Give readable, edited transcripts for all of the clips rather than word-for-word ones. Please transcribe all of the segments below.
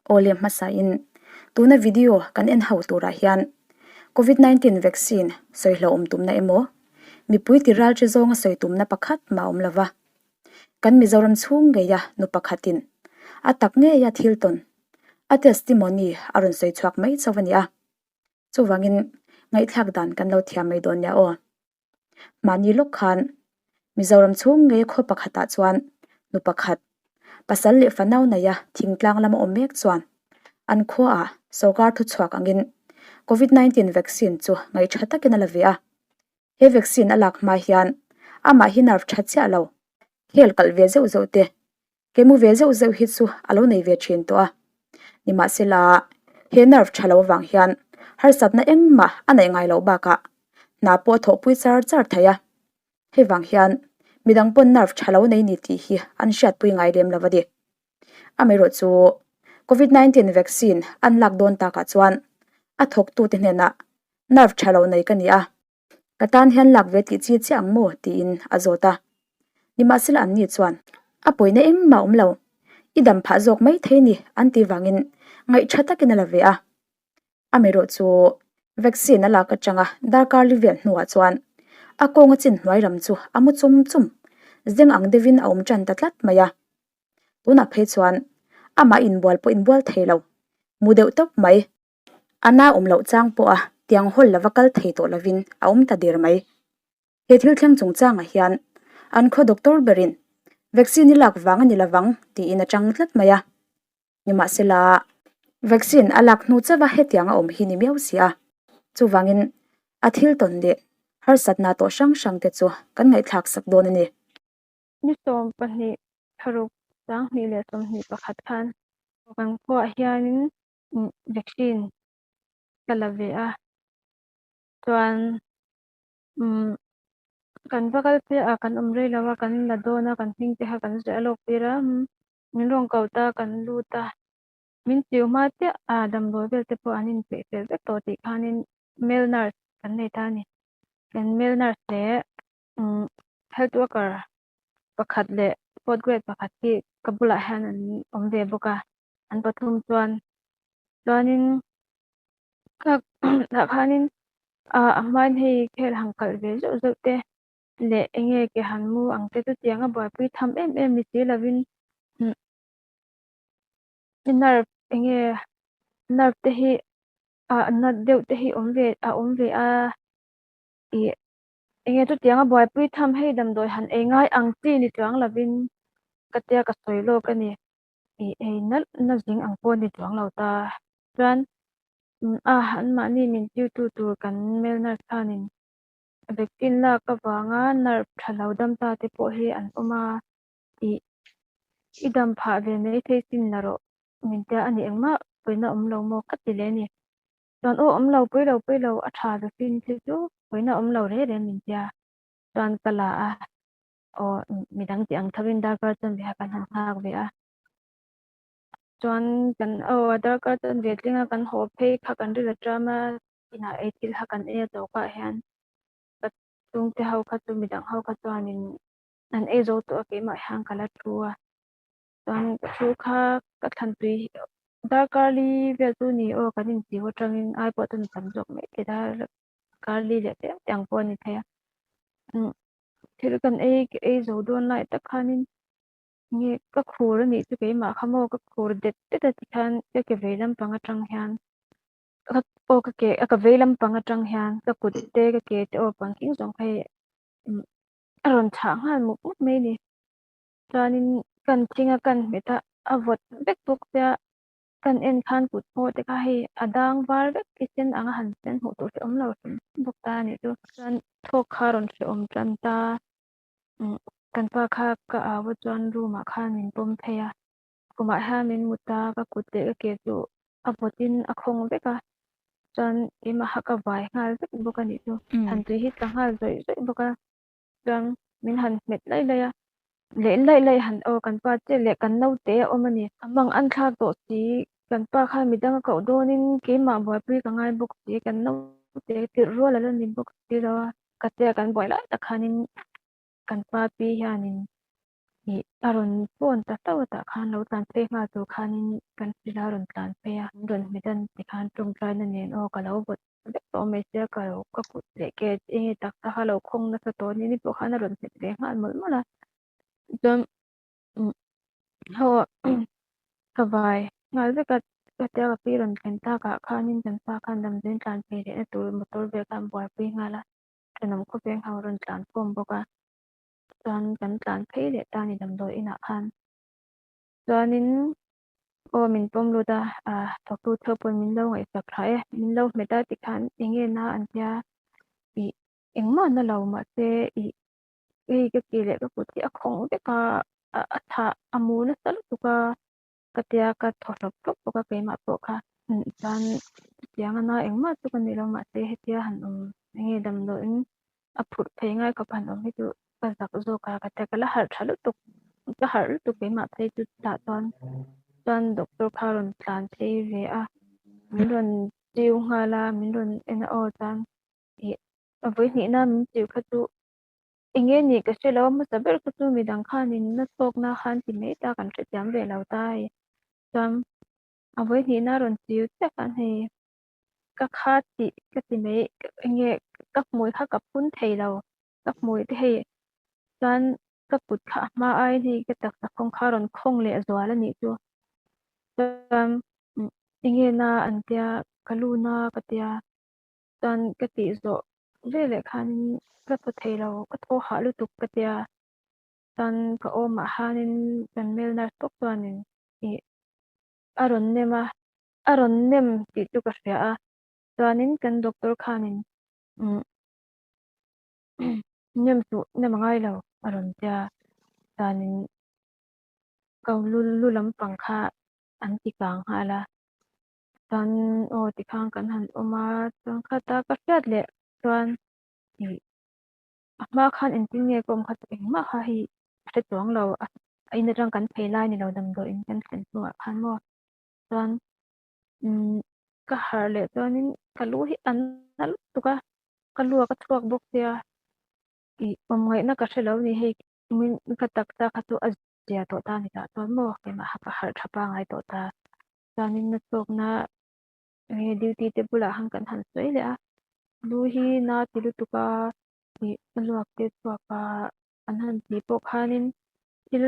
Awle hmasain tuna video kan en ho turah hian Covid 19 vaccine sawi hlauhawm tumna emaw mipui ti ral che zawnga sawi tumna pakhat mah a awm lova. Kan Mizoram chhung ngeia nu pakhatin a tak ngeia thil tawn a testimony a rawn sawi chhuak mai chauh a ni a. Chuvangin ngaihthlak dan kan lo thiam mai dawn nia aw. Mahni lawk khan Mizoram chhung ngei khaw pakhatah chuan nu pakhat, pasal leh fanau neia thingtlang lama awm mek chuan an khuaah sorkar thuchhuak angin Covid 19 vaccine chu ngaihṭha takin a la ve a. He vaccine a lak hma hian amah hi nerve ṭha chiah lo, khel kalh ve zeuh zeuh te Kemu ve zeuh zeuh hi chu a lo nei ve thin tawh a. Nimahsela, he nerve tha lo avang hian harsatna engmah a neih ngai loh bakah hna pawh a thawhpui char char thei a. Hei vang hian midang pawn nerve tha lo nei ni tih hi an hriatpui ngai lem lo a ni. Amaherawhchu, Covid 19 vaccine an lak dawn takah chuan a thawktute hnenah nerve tha lo nei ka ni a. Ka tan hian lak ve tih chi chiah ang maw? tiin a zawt a. Nimahsela an ni chuan, A pawina engmah awm lo. I dam phah zawk mai thei ni an ti vangin ngaihṭha takin a la ve a. Amaherawh chu vaccine a lak aṭanga darkar li vel hnuah chuan a kawnga chin hnuai lam chu a mu chum chum, zeng ang deuhin a awm ṭan ta tlat mai a. Tunah phei chuan amah inbual pawh inbual thei lo, mu deuh tawp mai. A na awm loh chang pawha tiang hawl lova kal thei tawh lovin a awm ta der mai. He thil thleng chungchangah hian an khaw doctor berin vaccine i lak vang a ni lovang tiin a chang tlat mai a. Nimahsela, vaccine a lak hnu chauha hetiang a awm hi ni miau si a. Chuvangin a thil tawn leh harsatna tawh hrang hrang te chu kan ngaihthlak sak dawn a ni. Ni 12 tharuk 2021 khan kan khuaah hianin vaccine ka la ve a chuan umm kan va kal chiah a kan awm rei lo a kan la dawn a kan hming te kha kan ziah lawk tir a min rawn ko ta kan lut a min chiu hma chiah a damdawi vel te pawh an inpeih fel vek tawh tih khanin male nurse kan nei ta a ni kan male nurse leh umm health worker pakhat leh fourth grade pakhat hi ka bulah hian an awm ve bawk a. an pathum chuan chuanin tah khanin ah a hmain hei khel han kalh ve zeuh zeuh te leh eng nge ke han mu ang te chutiang a buaipui tham em em ni si lovin nerve eng nge nerve te hi ah nat deuh te hi awm ve a awm ve a ih eng nge chutiang a buaipui tham hei damdawi han ei ngai ang chi ni chuang lovin ka tia ka sawi lawk a ni. Ih ei nalh na zing ang pawh a ni chuang lo ta. Chuan a anmahni min tirtu tur kan male nurse khanin vaccine lak avanga nerve tha lo dam ta te pawh hi an awm a, ih i dam phah ve mai thei sin la rawh min tia a ni engmah pawina awm lo maw ka ti leh a ni. Chuan aw awm lo pawi lo pawi lo a tha vaccine khi chu pawina awm lo reng reng min tia chuan ka la a. Aw midang tih ang thovin darkar chanve kha kan han nghak ve a chuan kan aw darkar chanve tlinga kan haw phei kha kan ri la ṭam a inah ei thil kha kan ei a chokah hian ka chhungte ho kha chu midang ho kha chuanin an ei zo tawh a keimah hian ka la thu a chuan ka thu kha ka thlan tui darkar li vel chu ni aw kan inchiu aṭangin ai pawh chuan a tam zawk mai thei darkar li leh tlem te ang pawh a ni thei a. Thil kan ei ka ei zo dawn lai tak khanin nge ka khur a nih chu keimah kha maw ka khur det det a tikhan ka ke vei lampang atang hian ka aw ka ke ka vei lampang atang hian ka kut te ka ke te aw pangking zawng kha hei a rawn chhah nghal mup mup mai a ni chuanin kan thing a kan hmet a a vawt vek bawk sia. Kan en khan kut hmawh te kha hei a dang var vek thisen anga han sen hmuh tur hi awm lo hrim bawk ta a nih chu. Chuan thawk kha rawn hrehawm tan ta kan pa kha ka au a chuan room ah khan min pawm phei a, khumah hian min mut a ka kut leh ka ke chu a vawt in a khawng vek a, chuan keimah kha ka vai nghal vek bawk a nih chu. Thlan tui hi tla nghal zawih zawih bawk a. Chuan min han hmet laih laih a, leh laih laih han aw kan pa che leh kan naute a awm a ni. A mang an thlak tawh si, kan pa khan midang a koh dawnin keimah buaipui ka ngai bawk si, kan naute tirh rual a la ni bawk si lo a, ka tia kan buai lai tak khanin kan pa pi hianin Ih a rawn phone ta hlauh a tah khan lo tlan phei nghal tur khanin kan hrilh a rawn tlan phei a, min rawn hmet a tikhan tawngtaina nen aw ka lo vawt vek tawh mai sia ka lo ka kut leh ke enge tak tak a lo khawng nasa tawh a ni pawh khan a rawn hmet ve nghal mawlh mawlh a chuan ho ka vai nghal vek a hetia ka pi rawn thlen takah khanin kan pa khan damdawiin tlan phei lehna tur motor vel kha an buaipui nghal a thenawm khawpeng ho rawn tlan khawm bawk a. Chuan kan tlan phei leh ta a ni damdawi inah khan. Chuanin aw min pawm lut a, ah thawktu theuh pawn min lo ngaihsak thla e, min lo hmet a tikhan eng nge na an tia ih engmah na lo mahse ih hei ka ke leh ka kut hi a khawng vek a, a thah a mu nasa lutuk a ka tia ka thaw hlawp hlawp bawk a keimah pawh kha chuan chutiang a na engmah chu ka ni lo mahse hetia han awm eng nge damdawiin a phurh phei ngai khawp han awm hi chu ka zak zawk a ka tia ka la harh tha lutuk ka harh lutuk keimah phei chu tah chuan chuan doctor kha a rawn tlan phei ve a min rawn chiu nghal a min rawn en a aw chuan ih a vawi na min chiu kha chu Eng nge nih ka hre lo a hmasa ber kha chu midang khanin na chhawkna khan ti mai ta kan hrethiam ve lo ta hei. Chuan a vawi hnihna rawn chiu chiah khan hei ka kha tih ka ti mai eng nge ka hmui kha ka phun thei lo ka hmui te hei chuan ka kut kha a hma aiin hei ka taksa khawng kha a rawn khawng leh zual a nih chu. Chuan eng nge na an tia ka lu na ka tia chuan ka tih zawh veleh khanin ka thaw thei lo ka thaw hah lutuk ka tia chuan ka awmah khanin kan mel nurse bawk chuanin ih a rawn nem a a rawn nem tih chu ka hria a chuanin kan doctor khanin umm nem suh nem a ngai lo a rawn tia chuanin ka lu lu lampang kha an ti kang nghal a. Chuan aw tikhan kan han awm a, chuan khata ka hriat leh chuan ih a hma khan engtin nge ka awm kha chu engmah kha hei a hre chuang lo a, a in atang kan phei lai ni lo damdawiin kan thlen hnuah khan maw chuan umm ka harh leh chuanin ka lu hi a na lutuk a, ka luak a chhuak bawk sia ih awm ngaihna ka hre lo a ni hei min ka taksa kha chu a zia tawh ta a ni tah chuan maw keimah kha ka harh tha pangai tawh ta. Chuanin na chawkna enge duty te bulah khan kan han sawi leh a, lu hi na ti lutuk a ih a luak te chhuak a an han tih pawh khanin thil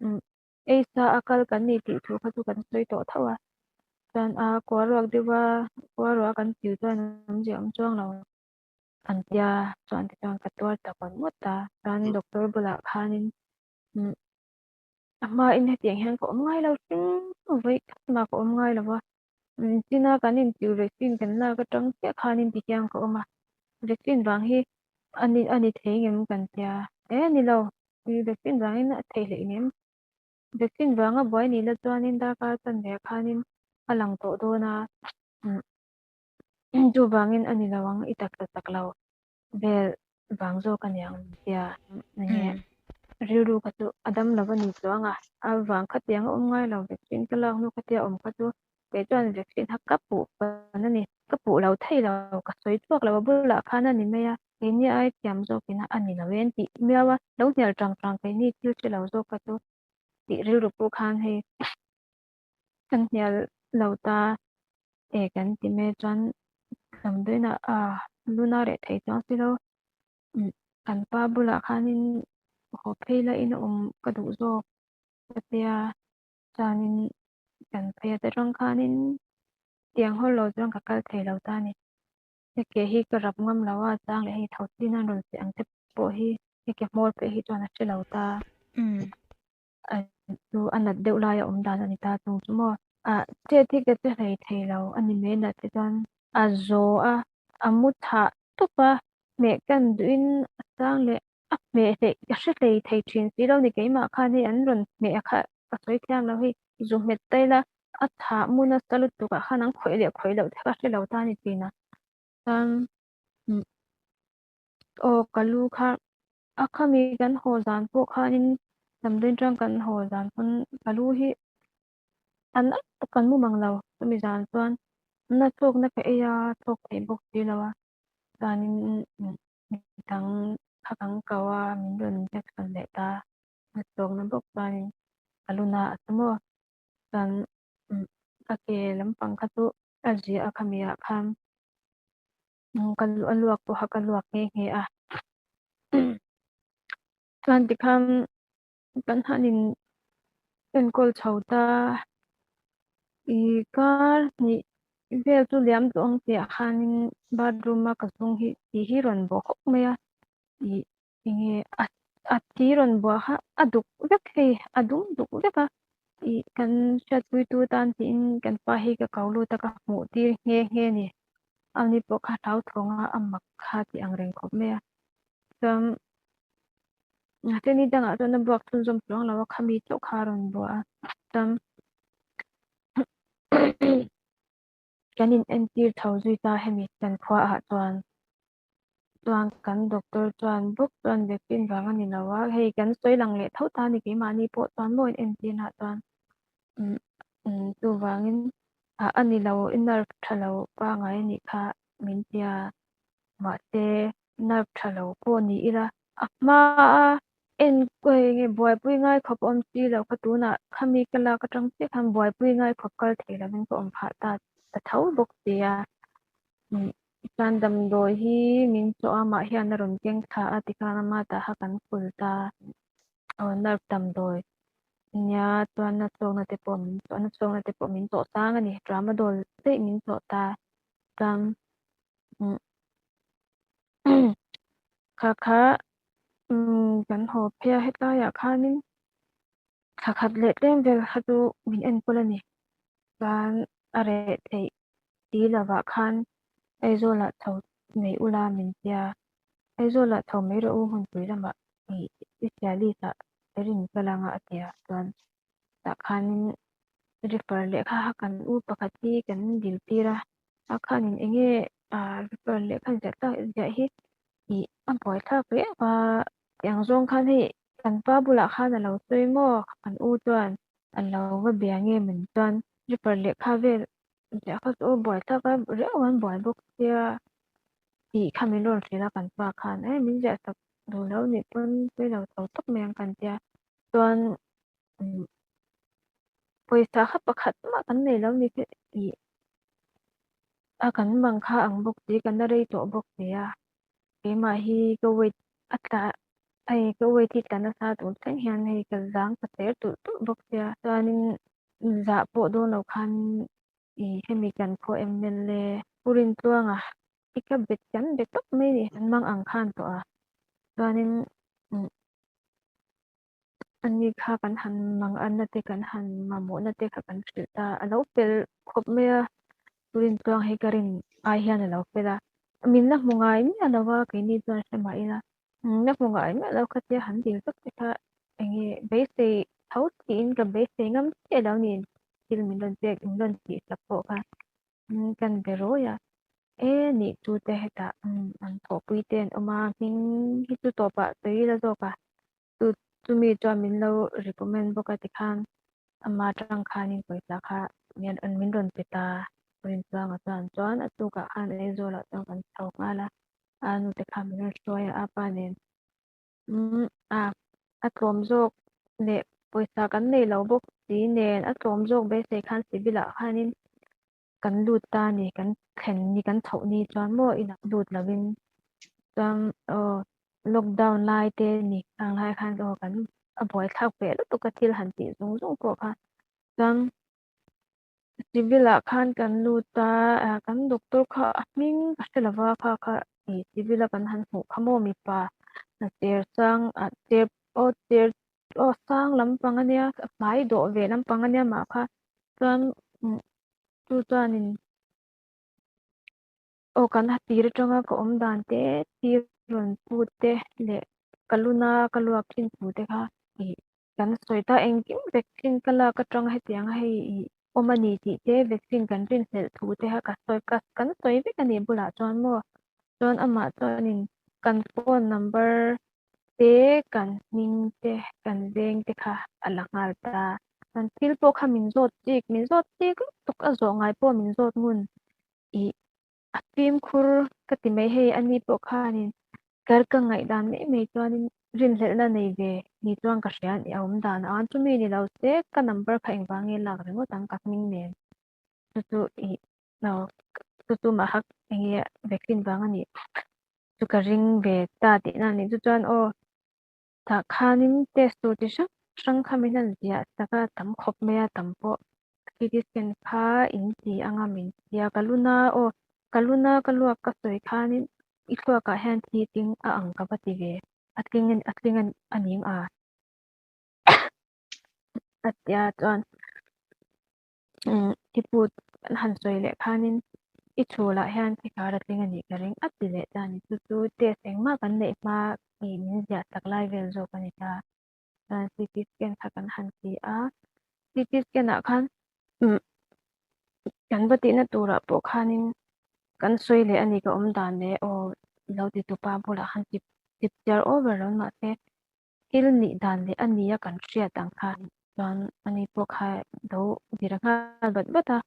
umm ei sa a kal kan ni tih thu kha chu kan sawi tawh tho a, chuan a kua ruak deuh a kua ruah kan tiu chuan awmzia awm chuang lo an tia chuan tichuan ka tuar ta ngawt ngawt a, chuan doctor bulah khanin umm. A hmain hetiang hian ka awm ngai lo hrim vawi khat mah ka awm ngai lo va, china kan intiu vaccine kan lak atang chiah khanin ti hian ka awm a, vaccine vang hi a ni a ni thei ngem kan tia, e ni lo, vaccine vangin a theih hleih ngem, vaccine vanga buai nih la chuanin darkar chanve ah khanin a lang tawh dawn a, chuvangin a ni lo ang i taksa chak lo. Vel vang zawk a niang tia enge rilru kha chu a dam lo a ni chuang a, a vang khatiang a awm ngai lo vaccine ka lak hnu khatia awm kha chu kei chuan vaccine kha ka puh pan a ni, ka puh lo thei lo ka sawi chhuak lo a bulah khan a ni mai a, keini ai thiam zawkin a ni lo e an tih miau a, lo hnial tang tang keini thil hre lo zawk kha chu tih rilru pawh khan hei kan hnial lo ta e kan ti mai chuan damdawiin ah a luna reh thei chuang si lo kan pa bulah khanin haw phei la in a awm ka duh zawk ka tia chuanin kan phei a te tang khanin tiang haw lo chuan ka kal thei lo ta a ni ka ke hi ka rap ngam lo a chang leh hei tho chin a rawn che ang te pawh hi ka ke hmawr pawh hi chuan a hre lo ta. Chu a nat deuh laia awm dan a ni ta chung chu maw. Ah chet hi ka che hlei thei lo a ni mai nat te chuan a zaw a, a mu thah tawp a, hmeh kan duhin a chang leh a hmeh hleih ka hre hlei thei thin si lo ni keimah khan hei an rawn hmeh a kha ka sawi thiam lo hei zu hmet ta ila a thah mu nasa lutuk ah khan an khawih leh khawih loh te kha hre lo ta a ni thin a chuan Aw ka lu kha a khami kan haw zan pawh khanin damdawiin atang kan haw zan pawn ka lu hi a nalh tak kan mu mang lo chumi zan chuan na chhawkna ka ei a chhawk theih bawk si lo a chuanin midang kha kan ko a min rawn injection leh ta. A chawkna bawk chuanin a lu na a chu maw chuan ka ke lampang kha chu a ziah a khami ah khan ka a luak pawh ka luak nghe nghe a chuan tikhan kan han in enkawl chho ta ih kar hnih vel chu liam tawh ang tih ah khanin bathroom a ka zung hi tih hi rawn bawh hawk mai a ih enge a a thi rawn buah kha a duk vek hei a dum duk vek a ih kan hriatpuitu tan tiin kan pa hi ka ko lut a ka hmuh tir nghe nghe a ni ani pawh kha hlauthawng a a mak kha tih ang reng khawp mai a chuan ni dangah chuan a buak chhunzawm chuang lo a khami chauh kha a rawn buah a chuan kan in entir chho zui ta hemi kan khua ah chuan. Chuan kan doctor chuan bawk chuan vaccine vang a ni lo a, hei kan sawi lang leh tho ta a ni keimahni pawh chuan maw in entir nah chuan umm umm chuvangin ah a ni lo i nerve tha lo pangai a nih kha min tia mahse nerve tha lo pawh ni ila a hma a en enge buaipui ngai khawp awm si lo kha tunah khami ka lak atang chiah khan buaipui ngai khawp kal thei lovin ka awm phah ta ta tho bawk sia umm. Chuan damdawi hi min chawh a, mah hian a rawn keng thla a tikhan ama tah kha kan kul ta. Aw nerve damdawi nia chuan na chawkna te pawh min chawh a, na chawkna te pawh min chawh sang a ni. Tramadol daih min chawh ta. Chuan umm kha kha umm kan haw phei a hetlaiah khanin thla khat leh tlem vel kha chu min enkawl a ni. Chuan a reh theih ti lovah khan Aizawlah chho mai ula min tia, Aizawlah chho mai rawh u hmunpui lamah ih specialist ah rin ka la nga a tia chuan tah khanin refer lehkha kha kan u pakhat hi kan dil tir a, a khanin eng nge ah refer lehkha ziah tak ziah hi ih a buaithlak riau a tiang zawng khan hei kan pa bulah khan a lo sawi maw kan u chuan a lo va bia nge min chuan refer lehkha vel Ziah kha chu buai tak a, riau an buai bawk sia tih kha min rawn hrilh a kan pa khan e min ziah sak duh lo nih pawn pawi lo tho tawp mai ang kan tia chuan pawisa kha pakhat mah kan nei lo ni kha tih a kan bang kha ang bawk si kan la rei tawh bawk si a keimah hi ka weight a tla hei ka weight hi tla nasa tur thleng hian hei ka zang ka cher tulh tulh bawk sia chuanin Zah pawh dawn lo khan ih hemi kan khaw MLA Pu Rintluanga i ka bet kan be tawp mai ni an mang ang khan tawh a chuanin umm ani kha kan han mang anna te kan han mamawhna te kha kan hrilh ta a lo fel khawp mai a Pu Rintluang hi ka rin ai hian a lo fel a min la hmu ngai miah lo a keini chuan hre mah ila la hmu ngai miah lo khatia han dil vek te kha enge beisei tho tiin ka beisei ngam chiah lo ni thil min rawn pek min rawn tih sak pawh kha kan be rawi a e nih chu te hetah an thawhpui te an awm a hming hi chu tawpah sawi ila zawk a chu chumi chuan min lo recommend bawk a tikhan ama atang khanin pawisa kha min rawn pe ta Rinchuanga chuan chuan a tukah khan Aizawl ah chuan kan chho nghal a a nute kha min rawn hruai a a pa nen umm a a tlawm zawk leh pawisa kan nei lo bawk si nen a tlawm zawk beisei khan civil ah khanin kan lut ta a ni kan thlen ni kan chhoh ni chuan maw inah lut lovin chuan aw lockdown lai te ni ang lai khan aw kan a buaithlak ve lutuk a thil han tih zung zung pawh kha chuan civil ah khan kan lut a ah kan doctor kha a hming ka hre lova kha kha ih civil a kan han hmuh kha maw mipa cher sang ah cher aw cher aw sang lampang ania a hmai dawh ve lampang ania mah kha chuan umm chu chuanin aw kan ha tir atanga ka awm dan te tir rawn put te leh ka luna ka luak thin thu te kha ih kan sawi ta engkim vaccine ka lak atanga hetiang a hei ih awm a ni tih te vaccine kan rinhlelh thu te kha ka sawi ka kan sawi vek a ni bulah chuan maw chuan amah chuanin kan phone number te kan hming te kan veng te kha a la nghal ta kan thil pawh kha min zawt chik min zawt chik lutuk a zawh ngai pawh min zawt ngun ih a fimkhur ka ti mai hei ani pawh khanin kar ka ngaihdan mai mai chuanin. Rinhlelhna nei ve ni chuan ka hria a awm dan a, chumi ni lo se ka number kha engvang nge lak ringawt ang ka hming nen chu chu ih chu chu mah hak enge vaccine vang a nih chu ka ring ve ta tihna a nih chu chuan aw tah khanin test tur chi hrang hrang kha min han ziah sak a tam khawp mai a tam pawh CT scan kha in ti anga min tia ka luna aw ka luna ka luak ka sawi khanin I thluakah hian thi tling a ang ka va ti ve, a tling a tling a ning a. A tia chuan i put an han sawi leh khanin i chhulah hian thi kar a tling a nih ka ring a ti leh ta a ni. Chu chu test engmah kan neih hma tih min ziah tak lai vel zawk a ni ta. Chuan CT scan kha kan han ti a, CT scan ah khan kan va tihna turah pawh khanin kan sawi leh a ni ka awm dan leh aw lo ti tupa bulah khan chip chip chiar over lo mahse thil nih dan leh a nia kan hriat ang kha chuan ani pawh kha lo vir nghal vat vat a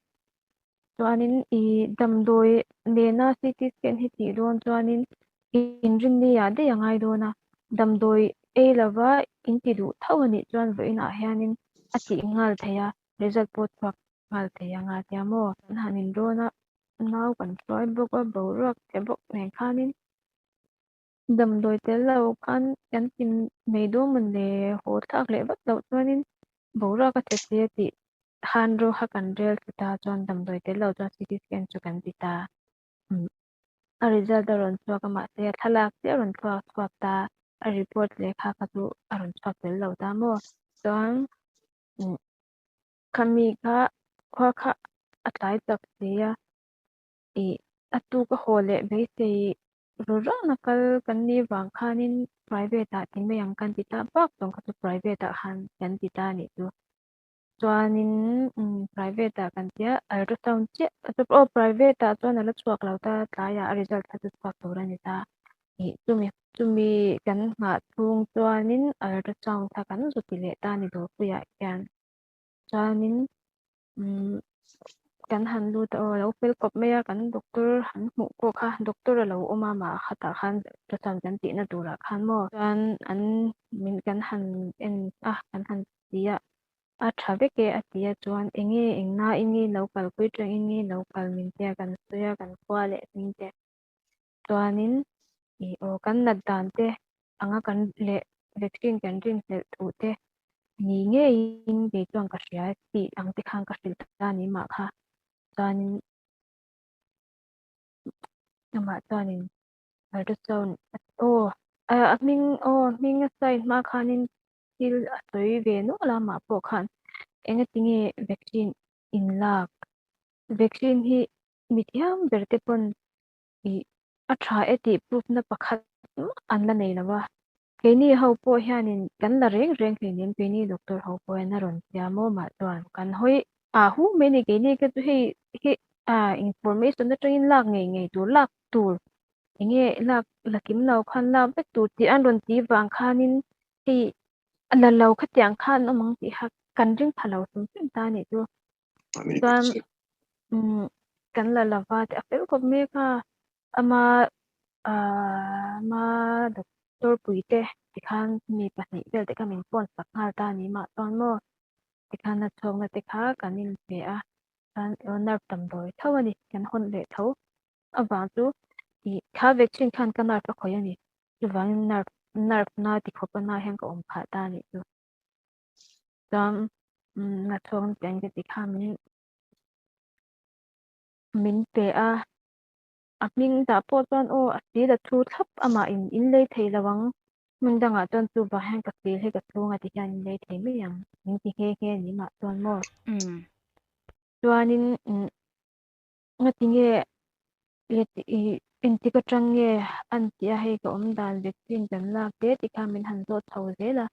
chuanin i damdawi nena CT scan hi tih dawn chuanin inrinni ah daih a ngai dawn a damdawi ei lova in ti duh tho a nih chuan vawiinah hianin a tih nghal thei a result pawh chhuak nghal thei ang a tia maw kan han inrawn a nau kan hruai bawk a boruak che bawk nen khanin damdawi tel lo khan kan ti mai dawn mawn le haw thlak leh vat loh chuanin boruak a che che tih khan ro kha kan rel thlu ta chuan damdawi tel lo chuan CT scan chu kan ti ta a result a rawn chhuak a mahse a thlalak chiah a rawn chhuak chhuak ta a report lehkha kha chu a rawn chhuak tel lo ta maw chuan Khami kha khua kha a tlai tak si a, ih a tuk a haw leh beisei ru rana kal kan nih vang khanin private ah ti mai ang kan ti ta bak tawng kha chu private ah khan kan ti ta anih chu. Chuanin private ah kan tia ultrasound chiah aw private ah chuan a la chhuak lo ta tlaiah a result kha chu chhuak tur a ni ta ih chumi chumi kan nghah chhung chuanin ultrasound kha kan zu ti leh ta a ni dawrpuiah khian. Chuanin umm kan han lut a aw a lo fel kawp mai a kan doctor han hmuh pawh kha doctor a lo awm a mah khatah khan ultrasound kan tihna turah khan maw chuan an min kan han en a kan han ti a a tha vek e a ti a chuan eng nge eng na in nge lo kal pui tangin nge lo kal min tia kan sawi a kan khua leh hming te chuanin ih aw kan nat dan te anga kan leh vaccine kan rinhlelh thu te ni ngeiin kei chuan ka hria tih ang te khan ka hrilh ta ni mah kha chuanin amah chuanin ultrasound aw a hming aw a hming a sign hma khanin thil a sawi ve nual a mah pawh khan engatinge vaccine in lak vaccine hi mithiam ber te pawn ih a tha e tih proof na pakhat mah an la nei lo a, keini ho pawh hianin kan la reng reng hleinem keini doctor ho pawh hian a rawn tia maw mah chuan kan hawi ah hu mai a ni keini kha chu hei hei ah information atangin lak ngei ngei tur lak tur enge lak la kim lo khan lak vek tur tih an rawn tih vang khanin hei a la lo khatiang khan an awm ang tih kha kan ring pha lo hrim hrim ta a nih chu. Chuan kan la lova tih a fel khawp mek a, ama ama doctor pui te tikhan mi pahnih vel te kha min phone sak nghal ta a ni mah chuan maw tikhan a chhawkna te kha kan inpe a, chuan nerve damdawi tho a ni kan hawn leh tho avang chu ih kha vaccine khan ka nerve a khawih a ni chuvangin nerve nerve na ti khawp a na hian ka awm phah ta a nih chu. Chuan nachhawng te ka ti kha min min pe a, a hming dah pawh chuan aw a sil a thu thlap amah in in lei thei lo ang hmun dangah chuan chuvang hian ka sil hi ka chhung a ti hian in lei thei mai ang min ti nghe nghe a ni mah chuan maw. Chuanin Ngatinge ih engtik atang nge an tih a hei ka awm dan vaccine kan lak te tih kha min han zawt chho zel a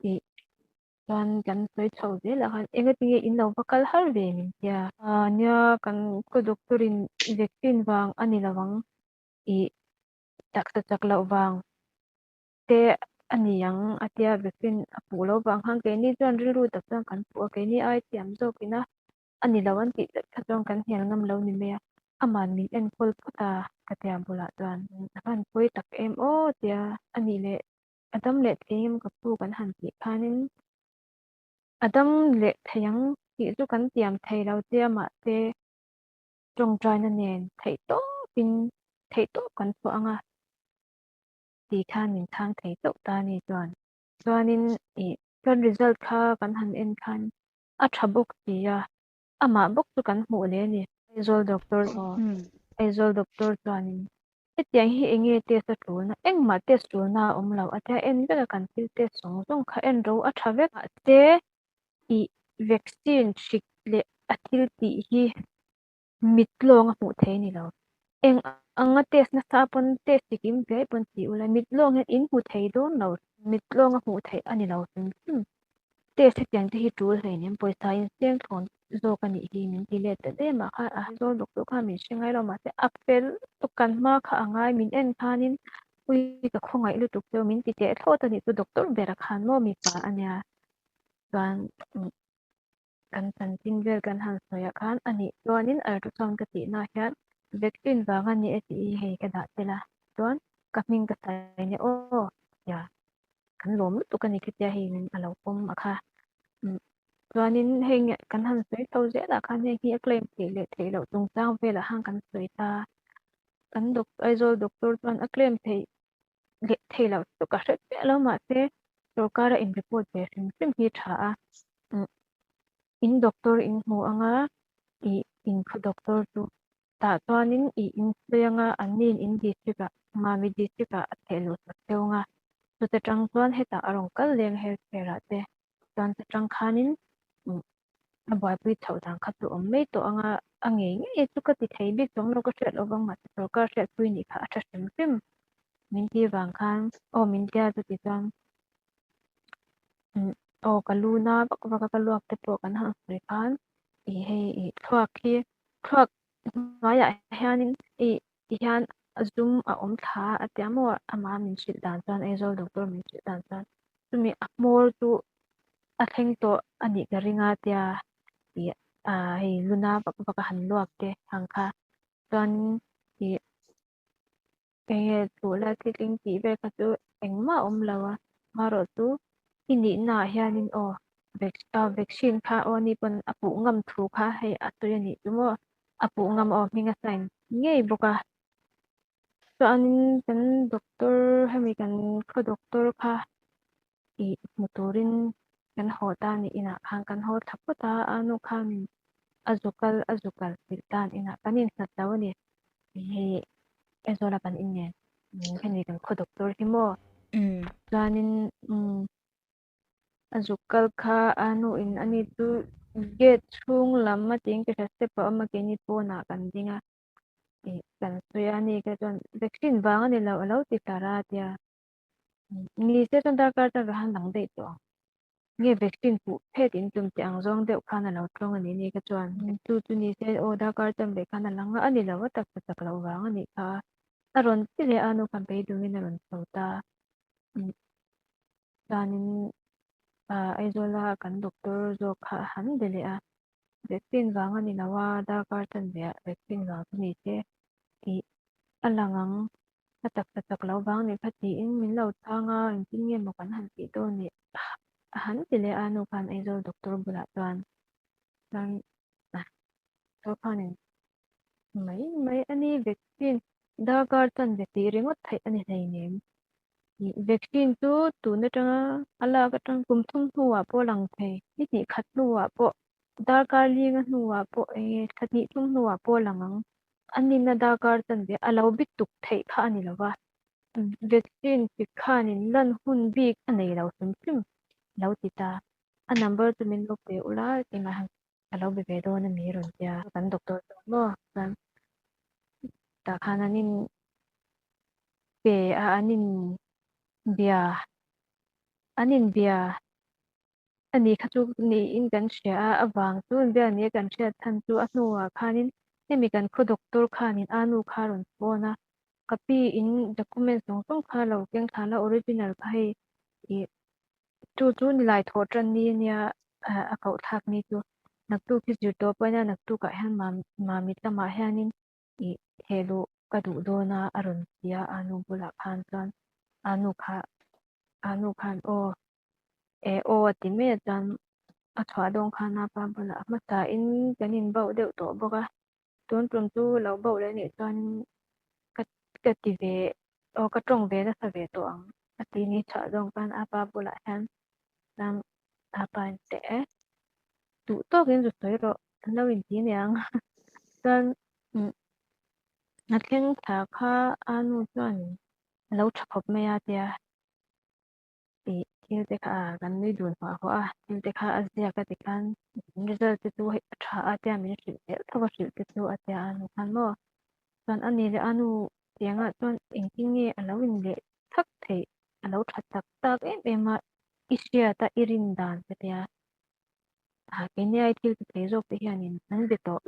ih chuan kan sawi chho zel ah khan engatinge in lo va kal har ve min tia. Nia kan ka doctor in vaccine vang a ni lo ang ih taksa chak loh vang te a ni ang a tia vaccine a puh loh vang khan keini chuan rilru tak chuan kan puh a keini ai thiam zawk in a. a ni lo an tih tlat kha chuan kan hnial ngam lo ni mai a, aman min enkawl phawt a ka tia bulah chuan a van pawi tak em aw tia a nih leh. A dam leh thei em ka pu kan han tih khanin a dam leh thei ang tih chu kan tiam thei lo che a mahse tawngtaina nen theih tawpin theih tawp kan chhuah ang a tih khan min chhang thei chauh ta a ni chuan. Chuanin ih kan result kha kan han en khan a tha bawk si a, amah bawk chu kan hmuh leh a ni. Aizawl doctor aw Aizawl doctor chuanin hetiang hi eng nge test a tulna engmah test tulna a awm lo a tia en vek a kan thil test zawng zawng kha en ro a tha vek mahse ih vaccine hrik leh a thil tih hi mit lawng a hmuh thei a ni lo. Eng anga test nasa pawn test chi kim viai pawn ti ula mit lawng hian in hmu thei dawn lo mit lawng a hmuh theih a ni lo hrim hrim. Test hetiang te hi tul hleinem pawisa in seng thlawn zawk a nih hi min ti let ta daih mah kha a zawl bawk chu khan min hre ngai lo mahse a fel lutuk kan hma kha a ngai min en khanin ui ka khawngaih lutuk cheu min ti teh thlawt a nih chu doctor bera khan maw mipa a nia chuan Kan chanchin vel kan han sawiah khan a nih chuanin ultrasound ka tihna hian vaccine vang a ni e tih hi hei ka dah tel a, chuan ka hming ka sawi nia aw tia kan lawm lutuk a ni khitia hei min a lo pawm a kha. Chuanin hei kan han sawi chho zelah khan heng hi a claim theih leh theih loh chungchang velah khan kan sawi ta. Kan Aizawl doctor chuan a claim theih leh thei loh chu ka hre chiah lo mahse sorkara in report ve hrim hrim hi tha a in doctor in hmu anga ih in khaw doctor chu tah chuanin ih in sawi anga an nin in district ah Mami district ah a theh luh sak deuh anga chuta tang chuan hetah a rawn kal leng health care ah te chuan ta tang khanin a buaipui chhoh dan kha chu awm mai tawh anga a ngei ngei chu ka ti thei bik chuang lo ka hriat loh vang mahse sorkar hriatpui nih kha a tha hrim hrim min ti vang khan aw min tia chuti chuan aw ka lu na vak vak a ka luak te pawh kan han sawi khan ih hei ih thluak hi thluak hnuaiah hianin ih tihian a zum a awm thla a tia maw amah min hrilh dan chuan Aizawl doctor min hrilh dan chuan chumi a hmawr chu a thleng tawh a nih ka ring a tia ih ah hei luna vak vak a han luak te ang kha chuanin ih eng nge tluh la thitling tih vel kha chu engmah a awm lo a marawh chu i nihna ah hianin aw vaccine kha aw ani pawn a puh ngam thu kha hei a sawi a nih chu maw a puh ngam aw hming a sign ngei bawk a chuanin kan doctor hemi kan khaw doctor kha ih hmu turin kan haw ta a nih inah khan kan haw thla phawt a a nu khanin a zu kal a zu kal hrilh tan inah kan inhlat lo a ni hei Aizawla kan inen hemi kan khaw doctor hi maw chuanin umm a zuk kal kha a nu in ani chu gate chhung lam a tiin ka hria step a awm a keini pawnah kan ding a ih kan sawi a ani kha chuan vaccine vang a ni lo a lo ti tlar a tia ni se chuan darkar chuan va han dang daih tawh ang nge vaccine puh phet in tum teh ang zawng deuh khan a lo tawng a ni ni kha chuan chu chu ni se aw darkar chuan veh khan a lang a a ni lo a taksa chak loh vang a nih kha a rawn ti leh a nu khan beidawngin a rawn chho ta. Chuanin ah Aizawla kan doctor zawk kha a han be leh a, vaccine vang a ni lo a, darkar chanve ah vaccine vang chu ni se tih a lang ang, a taksa chak loh vang nih kha tiin min lo chhang a, engtin nge maw kan han tih dawn nih a han ti leh a, nu khan Aizawl doctor bulah chuan chuan doctor khanin mai mai a ni vaccine darkar chanve tih ringawt theih a ni hleinem. Vaccine chu tun atanga a lak atang kum thum hnuah pawh a lang thei, ni hnih khat hnuah pawh, darkar linga hnuah pawh eng nge thla hnih thum hnuah pawh a lang ang. A nihna darkar chanve a lo bit tuk theih kha a ni lo va, vaccine chi khanin lan hun bik a nei lo hrim hrim lo ti ta. A number chu min lo pe ula engah han ka lo be ve dawn a mi rawn tia kan doctor chuan maw chuan tah khan an in pe a an in bia an in bia a ni kha chu niin kan hria a avang chu an bia nia kan hriat chhan chu a hnuah khanin hemi kan khaw doctor khanin a nu kha a rawn phone a ka pi in document zawng zawng kha lo keng thla la original kha hei ih Chu chu nilai thawh tan ni ania a koh thlak ni chu naktuk hi zir tawh pawhin a naktukah hian Mamit lamah hianin ih theh luh ka duh dawn a a rawn ti a a nu bulah khan chuan a nu kha. A nu khan aw e aw a ti mai a chuan a chhuah dawn khan a pa bulah a hmasa in kan in bauh deuh tawh bawk a tun tum chu lo bauh leh anih chuan ka ka ti ve aw ka tawng ve nasa ve tawh ang a ti ni chhuah dawn khan a pa bulah hian chuan a pa in teh e duh tawkin zu sawi rawh an lo inti aniang chuan umm a thleng thla kha a nu chuan a lo tha khawp mai a tia tih thil te kha kan nui dun huah huah a thil te kha a ziak a tikhan result te chu hei a tha a tia min hrilh zel tho a hrilh te chu a tia a nu khan maw chuan a ni leh a nu tiangah chuan engtin nge a lo in leh thak theih a lo tha tak tak em em a i hriat a i rin dan ka tia ah keini ai thil ti thei zawk te hianin an be tawh.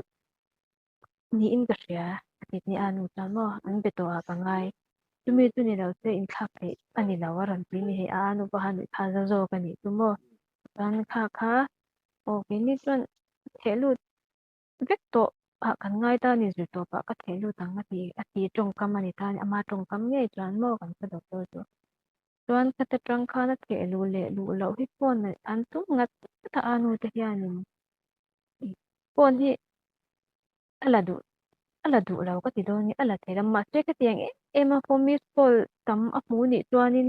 Niin ka hria, a ti ni a nu chuan maw an be tawh ah ka ngai. Chumi chu ni lo se inthlak theih a ni lo a rawn ti ni hei a nu pawh a nuih phah za zawk a nih chu maw. Chuan kha kha aw keini chuan theh lut vek tawh ah kan ngai ta a ni zir tawp ah ka theh lut ang a ti a ti tawngkam a ni ta a ni ama tawngkam ngei chuan maw kan hre doctor chu. Chuan khata tang khan a theh luh leh luh loh hi phone an tum ngat ngat a a nu te hianin phone hi a la duh a la duh lo ka ti dawn nge a la thei lo mahse khatiang em em a phone miss call tam a hmuh nih chuanin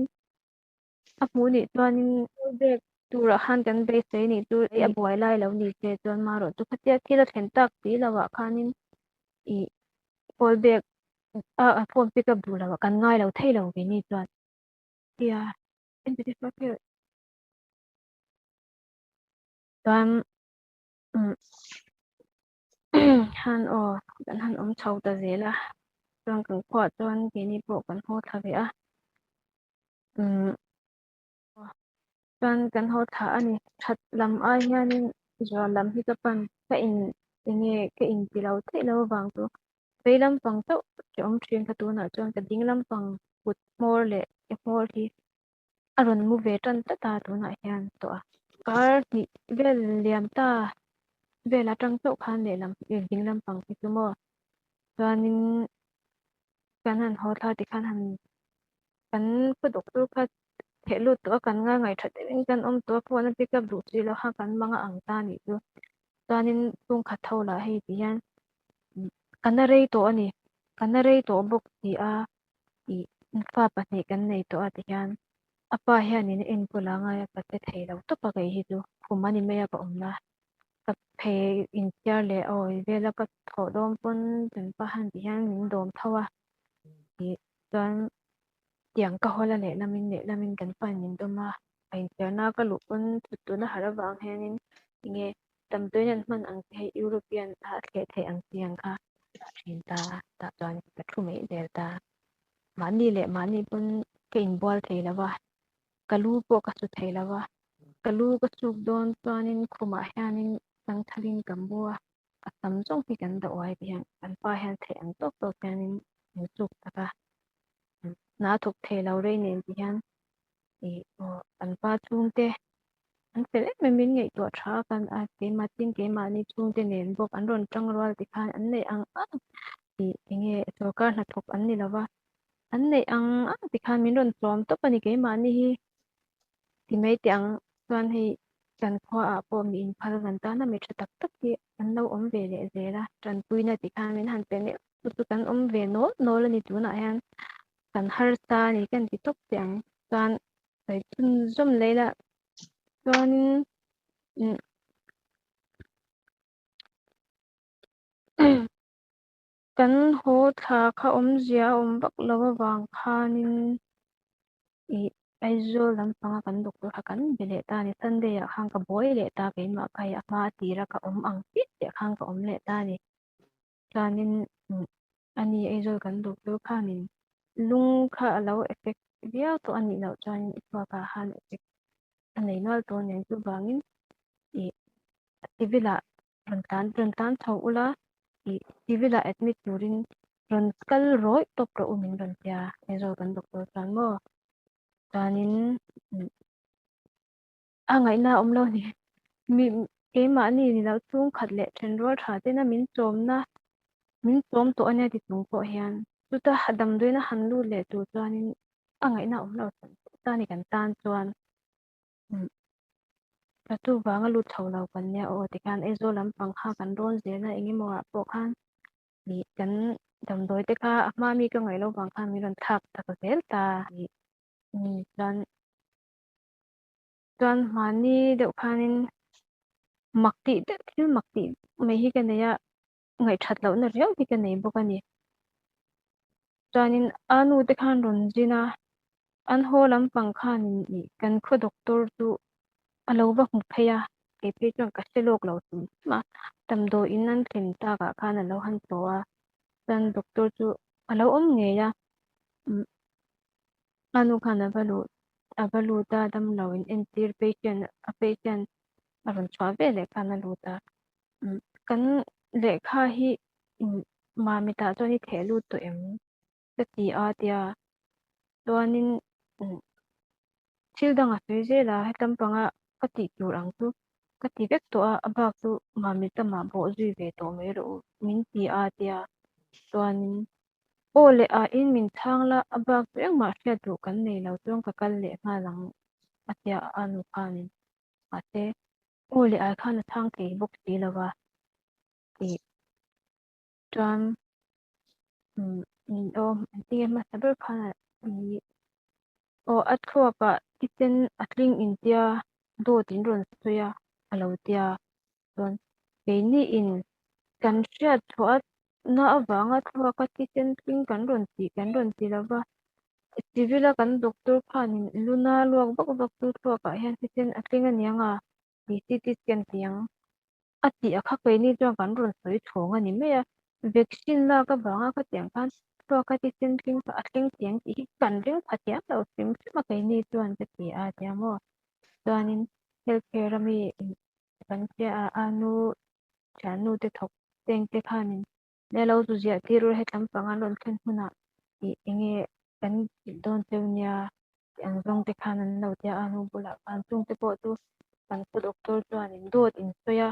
a hmuh nih chuanin call back turah khan kan beisei nih chu a buai lai lo ni se chuan marawh chu khatia thil a thlen tak si lo ah khanin ih call back a phone pick up duh lo ah kan ngai lo thei lo ve ni chuan. Tia chuan han aw kan han awm chho ta zel a chuan kan khuaah chuan keini pawh kan haw thla ve a umm chuan kan haw thla a ni that lam ai hianin zual lam hi ka pan ka in enge ka in ti lo theih lo avang chu vei lampang chauh che awm thin kha tunah chuan ka ding lampang kut hmawr leh ke hmawr hi a rawn mu ve tan tlat a tunah hian tawh a. Kar hnih vel liam ta vel atang chauh khan lehlam ding lampang hi chu maw chuanin kan han haw thla tikhan han kan khaw doctor kha theh lut tawh a kan ngai ngaih tha deuhin kan awm tawh a phone a pick up duh chi loh kha kan mang a ang ta nih chu chuanin chhungkhat ho lah hei ti hian ka na rei tawh a ni ka na rei tawh bawk ti a ih fa pahnih kan nei tawh a ti hian a pa hianin a enkawl a ngai a ka che thei lo tawp a kei hi chu khum a ni mai a ka awmna ka phei inchhiar leh awi vel a ka thawh dawn pawn kan pa han ti hian min dawm tho a ih chuan tiang ka hawl a lehlamin lehlamin kan pa in min dawm a a inchhiarna ka luh pawn thut tuna harh avang hianin enge damdawiin an hman ang che hei European a thleh theih ang chi ang kha a thin ta a tah chuan ka thu mai zel ta mahni leh mahni pawn ka inbual thei lo va ka lu pawh ka su thei lo va ka lu ka suk dawn chuanin khumah hianin sangthalin ka mu a a tam zawng hi kan dah uai ti hian kan pa hian theih ang tawk tawk hianin min suk tak a hna a thawk thei lo rei nen ti hian ih aw kan pa chhungte an fel em em in ngaihtuah tha a kan a keimah tin keimahni chhungte nen bawk an rawn tang rual ti khan an neih ang ang tih enge sorkar hnathawk an ni lova an neih ang ang ti khan min rawn tlawm tawp a ni keimahni hi ti mai teh ang chuan hei kan khuaah pawh mi inphal kan tana mi tha tak tak hi an lo awm ve leh zel a tanpuina ti khan min han pe neuh chu chu kan awm ve nawl nawl a ni tunah hian kan harsa a ni kan ti tawp teh ang chuan sawi chhunzawm leh ila chuanin umm kan haw thla kha awmzia a awm vak lo avang khanin ih Aizawl lampanga kan doctor kha kan be leh ta a ni Sunday ah khan ka buai leh ta keimah kha hei a hma tira ka awm ang chiah chiah khan ka awm leh ta a ni chuanin umm ani Aizawl kan doctor khanin lung kha a lo effect viau tawh a nih loh chuanin i thluakah khan effect a nei nual tawh a nen chuvangin ih civil ah rawn tlan rawn tlan chho ula ih civil ah admit turin rawn kal rawih tawp rawh u min rawn tia Aizawl kan doctor chuan maw chuanin a ngaihna a awm lo ni mi keimahni ni lo chhungkhat leh thenrual tha tena min chawmna min chawm tawh ania ti chung pawh hian chuta damdawiin a han lut leh tur chuanin a ngaihna a awm lo. ta a ni kan tan chuan. Ratu vanga lut chho lo kan nia aw tikhan Aizawl lampang kha kan rawn zel a eng emaw ah pawh khan ih kan damdawi te kha a hma mi ka ngaih loh vang khan min rawn thlak tak zel ta ih chuan chuan mahni deuh khanin mak tih deuh thil mak tih mai hi ka nei a ngaihthat lohna riau hi ka nei bawk a ni. Chuanin a nu te khan rawn zin a, an haw lampang khanin ih kan khaw doctor chu a lo va hmu phei a, kei phei chuan ka hre lawk lo hrim hrim a, damdawiin an thlen takah khan a lo han tlawh a, chuan doctor chu a lo awm ngei a, umm a nu khan a va luh a va lut a, damlo in entir patient a patient a rawn chhuah veleh khan a lut a. Kan lehkha hi Mamitah chuan i theh lut tawh em? Ka ti a tia. Chuanin thil dang a sawi zel a, hetlâm panga ka tih tur ang chu ka ti vek tawh a, a bak chu Mamit lamah bawh zui ve tawh mai rawh u min ti a tia. Chuanin aw leh ah in min chhang la, a bak chu engmah hriat duh kan nei lo chuan ka kal leh nghal ang a tia a nu khanin. Mahse Aw leh ai khan a chhang thei bawk si lo va tih chuan umm aw engtinge hmasa ber khan ih aw a thluakah thisen a tling intia dawt in rawn sawi a a lo tia chuan keini in kan hriat chhuah na avanga thluaka thisen tling kan rawn tih kan rawn ti lo va civil a kan doctor khanin luna luak vak vak chu thluakah hian thisen a tling aniang a tih CT scan tih ang a tih a kha keini chuan kan rawn sawi chhawng a ni mai a vaccine lak avanga khatiang khan thluaka thisen tling a tling thei ang tih hi kan ring pha thiam lo hrim hrim a keini chuan ka ti a tia maw chuanin health care ami kan hria a a nu thiannu te thawk teng te khanin Nge lo zu ziah tir ula hetlam pang an rawn thlen hunah ih enge kan tih dawn cheu nia tih ang zawng te khan an lo tia a nu bulah khan chung te pawh chu kan khaw doctor chuanin dawt in sawi a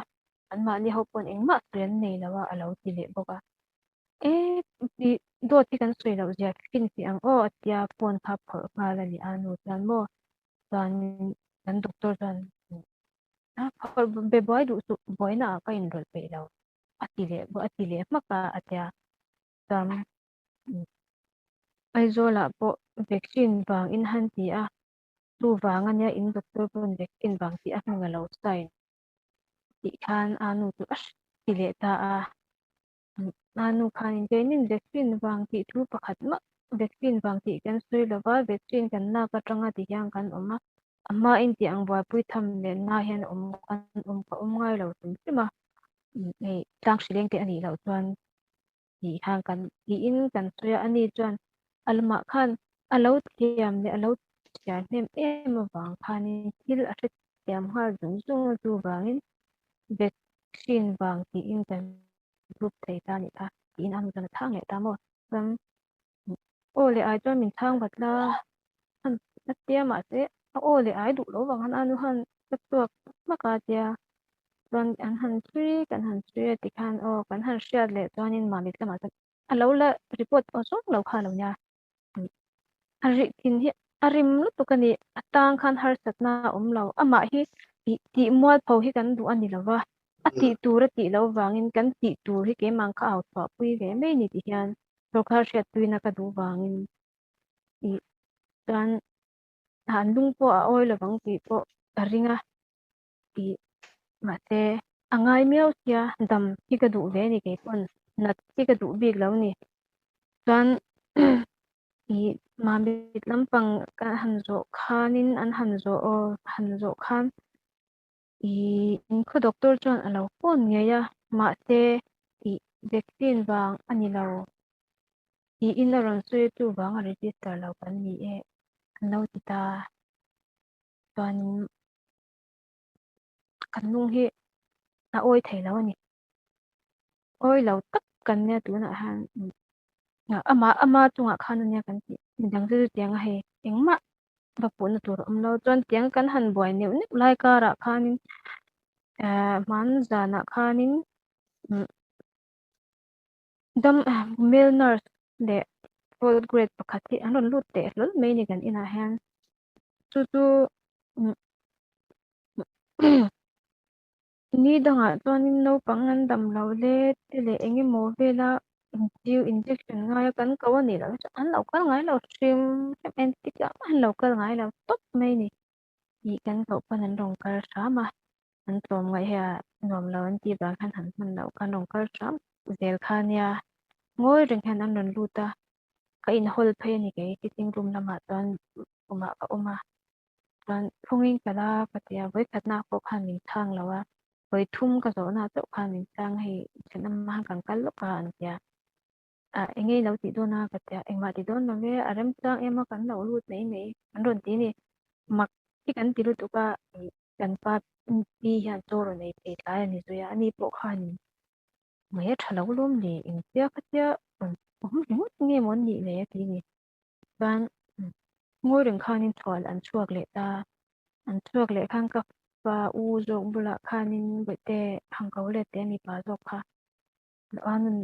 anmahni ho pawn engmah sawi an nei lo a a lo ti leh bawk a e ih dawt hi kan sawi loh zia finfiah ang aw a tia phone kha phawrh nghal a ni a nu chuan maw chuanin kan doctor chuan a phawrh be buai duh suh buaina ah ka inrawlh peih lo. a ti leh a ti leh hmak a a tia chuan Aizawl ah pawh vaccine vang in han ti a chu vang ania in doctor pawn vaccine vang tih a hming a lo sign tih khan a nu chu a ti leh ta a a nu khanin keinin vaccine vang tih thu pakhat mah vaccine vang tih kan sawi lova vaccine kan lak atanga ti hian kan awm a a hmain tih ang buaipui tham leh na hian awm kan awm ka awm ngai lo hrim hrim a. Hei tlang hri leng te a nih loh chuan tih khan kan tiin kan sawi a, ani chuan a lamah khan a lo thiam leh a lo chhiar hnem em avang khanin thil a hrethiam nghal zung zung a, chuvangin vaccine vang tiin kan group thei ta a nih kha tiin a nu chuan a chhang leh ta maw? Chuan aw leh ai chuan min chhang vat la a tia mahse a aw leh ai duh loh vang khan a nu khan ka chhuak hmak a tia chuan an han chhui kan han chhui a tikhan aw kan han hriat leh chuanin mahni lamah chuan a lo la report aw zawng lo kha a lo nia a rih thin hi a rim lutuk a ni a tang khan harsatna a awm lo amah hi tih tih mualpho hi kan duh a ni lo va a tih tur a tih loh vangin kan tih tur hi keimah ang kha au chhuah pui ve mai ni ti hian sorkar hriatpuina ka duh vangin ih chuan an lung pawh a awi lovang tih pawh ka ring a ih mahse a ngai miau sia dam hi ka duh ve a ni kei pawn nat hi ka duh bik lo ni chuan ih mamit lampang ka han zawh khanin an han zawh aw han zawh khan Ih inkhaw doctor chuan a lo phone ngei a, mahse ih vaccine vang a ni lo tiin a rawn sawi a, chuvang a register lo kan ni e an lo ti ta. Chuanin kan lung hi a awi thei lo a ni. Awi lo tak kan nia tunah hian amah ama chungah khan ania kan tih midang chu chutiang a hei engmah va puhna tur a awm lo chuan tiang kan han buai neuh neuh lai karah khanin ehh hman zanah khanin umm dam male nurse leh fourth grade pakhat hi an rawn lut teh hlawl mai a ni kan inah hian. Chu chu ni dangah chuanin naupang an dam lo hle te leh eng emaw vela inchiu injection ngai a kan ko a nih loh hi chuan an lo kal ngai lo hrim hrim engtik ah mah an lo kal ngai lo tawp mai a ni tih kan koh pawn an rawn kal hram a, an tlawm ngaih hi a nuam lo an tih vang khan han hman loh khan rawn kal hram zel kha a nia ngawi reng hian an rawn lut a, ka inhawl phei a ni kei sitting room lamah chuan khumah ka awm a. Chuan phungin ka la ka ti a, vawikhatna pawh khan min chhang lo a, vawithum ka zawhna chauh khan min chhang hei thenawm ah kan kal lawk a an ti a, ah eng nge i lo tih dawn a ka ti a, engmah ti dawn lo e, a remchang em a kan lo lut mai mai an rawn ti a ni, mak hi kan ti lutuk a, kan pa pi hian chaw rawn ei thei tlai a ni zui a, ani pawh khan mai a tha lo lawm le, engtia khatia rawn awm ringawt nge maw an nih le a ti a ni. Chuan ngawi reng khanin chhual an chhuak leh ta, an chhuak leh khan ka pa u zawk bulah khanin bawihte han ko let teh a mipa zawk kha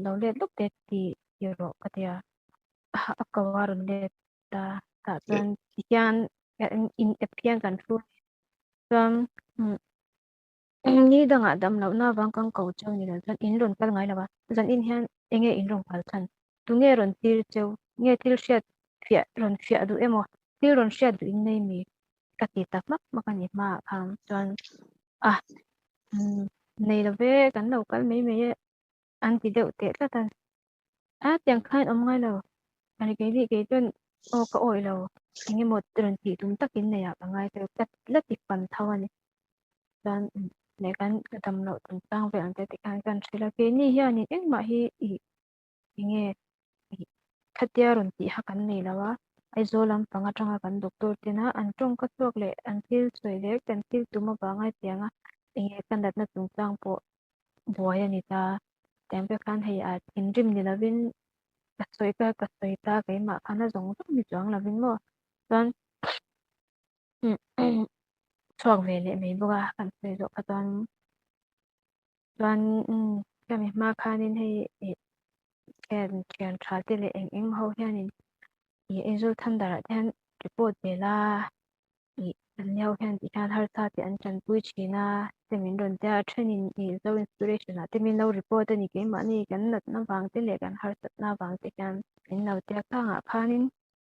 lo let lawk teh tih ti rawh ka ti a, a ko a rawn let ta tah chuan tihian in ep hian kan thu chuan Ni dangah dam lohna avang kan ko cheu ni lo chuan in rawn kal ngai lo a, zan in hian eng nge in rawn kal chhan? Tu nge rawn tir cheu? Nge thil hriat fiah rawn fiah duh emaw? Thil rawn hriat duh in nei mi? Ka ti ta hmak hmak a ni hmaah khan chuan a nei lo ve kan lo kal mai mai e an ti deuh teh tlat a, a tiang khan awm ngai lo ani keini kei chuan aw ka awih lo eng emaw rawn tih tum takin nei ah ka ngai deuh ka la ti fan tho a ni chuan leh kan ka dam loh chungchang vel ang te tikhan kan hrilh a keini hianin engmah hi ih enge ih khatia rawn tih kha kan nei lo a Aizawl lampang atanga kan doctor tena an tawngka chhuak leh an thil sawi leh kan thil tum avanga hetianga enge ka natna chungchang pawh buai a ni ta. Tiang pek khan hei a thinrim ni lovin ka sawi ka ka sawi ta keimah khan a zawng zawng ni chuang lovin maw chuan chhuak ve leh mai bawk a kan sawi zawh kha chuan chuan khami hma khanin hei ih thian thian tha te leh eng eng ho hianin ih Aizawl Thunder ah te hian report ve la. Ih an lio hian tih hian harsa tih an tanpui thin a te min rawn tia a thenin ih zo inspiration ah te min lo report a ni keimahni kan natna vang te leh kan harsatna vang te hian min lo tia khangah khanin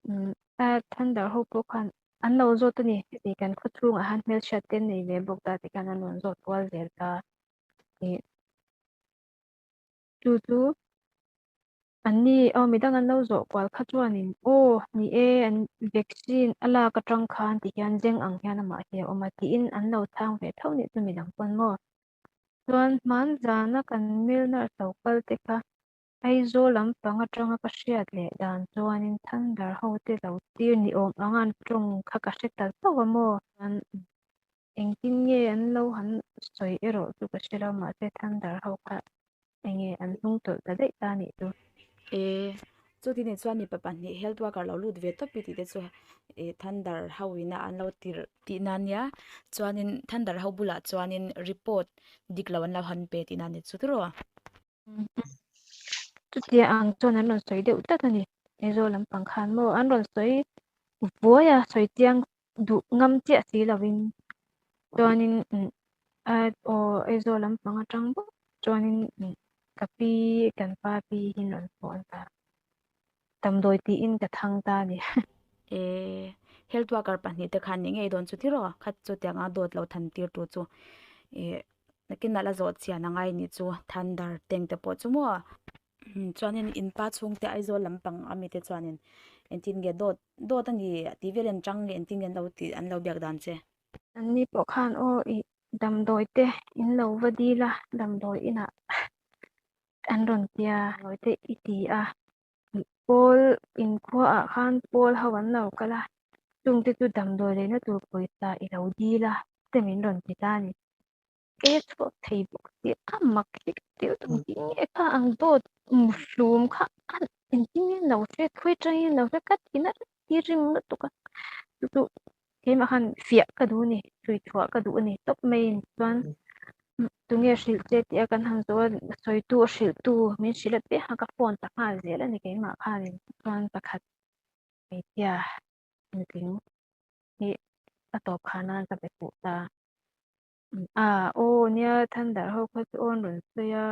umm a thunder ho pawh khan an lo zawt a ni heti kan khaw chhungah hian hmelhriat te an nei ve bawk ta ti khan an rawn zawt kual zel ta ih. Chu chu an ni aw midang an lo zawh kual kha chuanin aw ni e an vaccine a lak atang khan ti hian zeng ang hian amah hi a awm a tiin an lo chhang ve tho nih chu midang pawn maw. Chuan hman zana kan mil nurse lo kal te kha Aizawl lampang atanga ka hriat leh dan chuanin Thunder ho te lo tir ni awm ang an tawng kha ka hre ta zauh a maw. Chuan Engtin nge an lo han sawi erawh chu ka hre lo, mahse Thunder ho kha enge an hnung tawlh ta daih ta nih chu. E, chuti ni chuan mipa pahnih health worker lo lut ve tawp i tih te chu e Thunder ho ina an lo tirh tihna ania, chuanin Thunder ho bulah chuanin report dik lo an lo han pe tihna ni chu tiraw? Chutia ang chuan an rawn sawi deuh tlat a ni. Aizawl lampang khan maw an rawn sawi vuai a, sawi chiang duh ngam chiah si lovin chuanin aw Aizawl lampang atang bawk chuanin ka pi kan pa pi hi an rawn phone ta. Damdawi tiin ka thang ta a ni. E, health worker pahnihte khan ni ngei dawn chu tiraw? Khat chutianga dawt lo than tirtu chu e Nakinah la zawh chian a ngai nih chu Thunder tank te pawh chu maw chuanin in pa chhungte Aizawl lampang a mite chuanin engtin nge dawt dawt a ni tih vel an chang nge engtin nge an lo tih an lo biak dan che. Anni pawh khan aw ih damdawi te in lo va dil a damdawi inah an rawn tia damdawi te i ti a pawl inkhua ah khan pawl ho an lo kal a chungte chu damdawi leina tur pawisa i lo dil a te min rawn ti ta a ni. Ke chhuak thei bawk si a mak hi ka ti lutuk engtin nge kha ang dawt muhlum kha a engtin nge an lo hre thui tangin an lo hre ka ti nasa ti rim lutuk a chu chu keimah khan fiah ka duh a ni chhui chhuah ka duh a ni tawp mai a ni chuan tunge hrilh che tih a kan han zawh a sawitu a hrilhtu min hrilh a piang a ka phone ta nghal zel a ni keimah khanin chuan pakhat hmeichhia nutling hi. A tawp khar nan ka be fuh ta. A aw nia Thunder ho kha chu aw an rawn sawi a,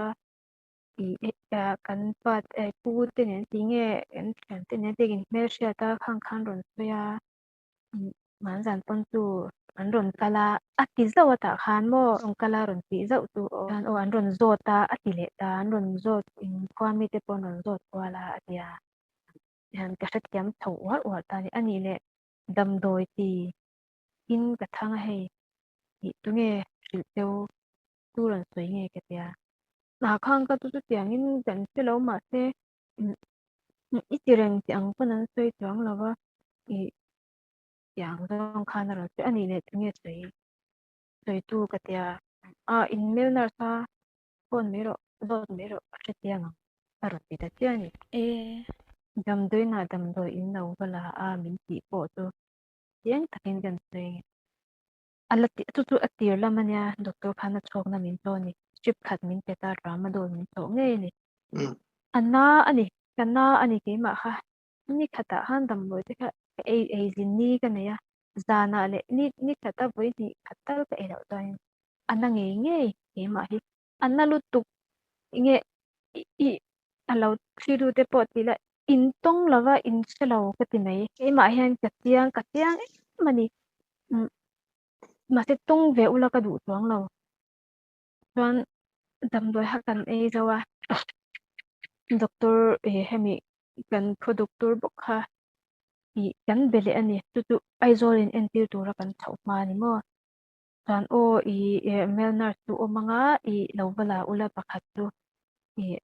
ih kan pa pu te nen ti nge kan thian te nen te in hmelhriat a khang khan rawn sawi a, hmanzan pawn chu an rawn kal a, a ti zauh a tah khan maw rawn kal a rawn tih zauh chu aw khan aw an rawn zawt a a ti leh ta an rawn zawt in khua mite pawh an rawn zawt kual a a ti a, hian ka hrethiam chho uar uar ta a ni, anih leh damdawi ti in ka thang a hei tih tunge hrilh cheu tu rawn sawi nge ka tia. Hna khang ka chu chutiangin kan hre lo mahse i ti reng tih ang pawn an sawi chuang lo va ih tiang zawng khan a rawn sawi a nih leh tunge sawi sawi tu ka tia a in mel nurse a phone mai rawh zawt mai rawh a hre chiang ang a rawn ti ta chiah a ni. E. Damdawiinah damdawi in lo va la a min tih pawh chu chiang takin kan sawi. A la ti chu chu a tir lam a nia doctor khan a chhawkna min chaw a ni strip khat min pe ta tramadol min chawh ngei a ni. A na a ni ka na a ni keimah kha ni khatah khan damdawi te kha ka ei ei zin ni ka nei a zanah leh ni ni khata vawi hnih khat tal ka ei loh chuanin a na ngei ngei keimah hi a na lutuk enge i a lo thliru te pawh tih la in tawng lova in hre lo ka ti mai. Keimah hian ka chiang ka chiang em a ni. Mahse tawng ve ula ka duh chuang lo. Chuan damdawi kha kan ei zo a, doctor ih hemi kan khaw doctor bawk kha ih kan be leh a ni. Chu chu Aizawl in entir tura kan chhoh hma a ni maw. Chuan aw ih male nurse chu awm anga ih lo va la ula pakhat chu ih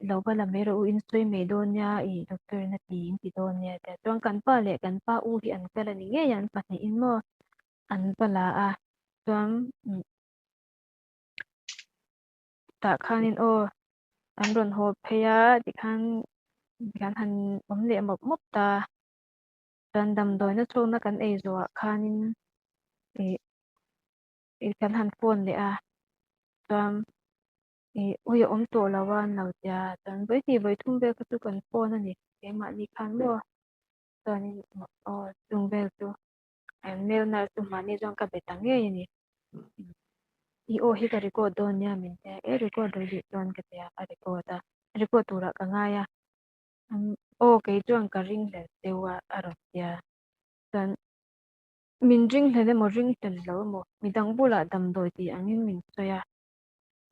lo va la mai rawh u in sawi mai dawn nia ih doctor in a ti in ti dawn nia tia chuan kan pa leh kan pa u hi an kal a ni ngei a an pahnihin maw an va la a chuan tah khanin aw an rawn haw phei a tikhan kan han awm leh mawp mawp ta. Chuan damdawina chhawkna kan ei zawhah khanin ih ih kan han phone leh a chuan ih ui a awm tawh lo a an lo tia chuan vawihnih vawithum vel kha chu kan phone a ni keimahni khan maw chuanin aw chung vel chu an mail nurse chu mahni chuan ka be ta ngei a ni i aw hi ka record dawn nia min tia e record rawh duh chuan ka tia a record a record turah ka ngai a. Aw kei chuan ka ringhlel deuh a a rawn ti a, chuan min ringhlel emaw ringhlel lo emaw midang bulah damdawi tih angin min sawi a,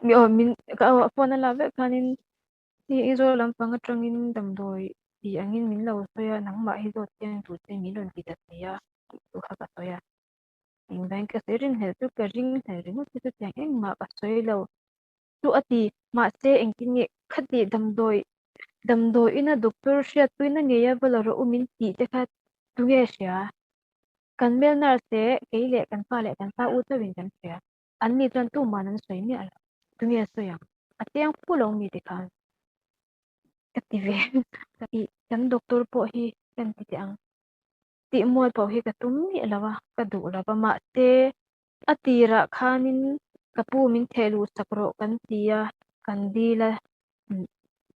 mi aw min ka aw phone a lak vek khanin hei Aizawl lampang atangin damdawi tih angin min lo sawi a nangmah hi zawt chiang tur che min rawn ti ta si a tih chu kha ka sawi a, engvangin ka sawi ringhlel chu ka ringhlel ringawt hi chutiang engmah ka sawi lo. Chu a ti, mahse engtin nge khati damdawi damdawiina doctor hriatpuina ngei a va la rawh u min tih te kha tunge hria? Kan male nurse leh kei leh kan pa leh kan pa u chauhin kan hria. An ni chuan tuman an sawi miah lo. Tunge a sawi ang? A chiang fu lo mi tikhan ka ti ve. Ih, kan doctor pawh hi kan ti teh ang. Tih mual pawh hi ka tum miah lo a, ka duh lo va mahse A tirah khanin ka pu min theh luh sak rawh kan ti a, kan dil a,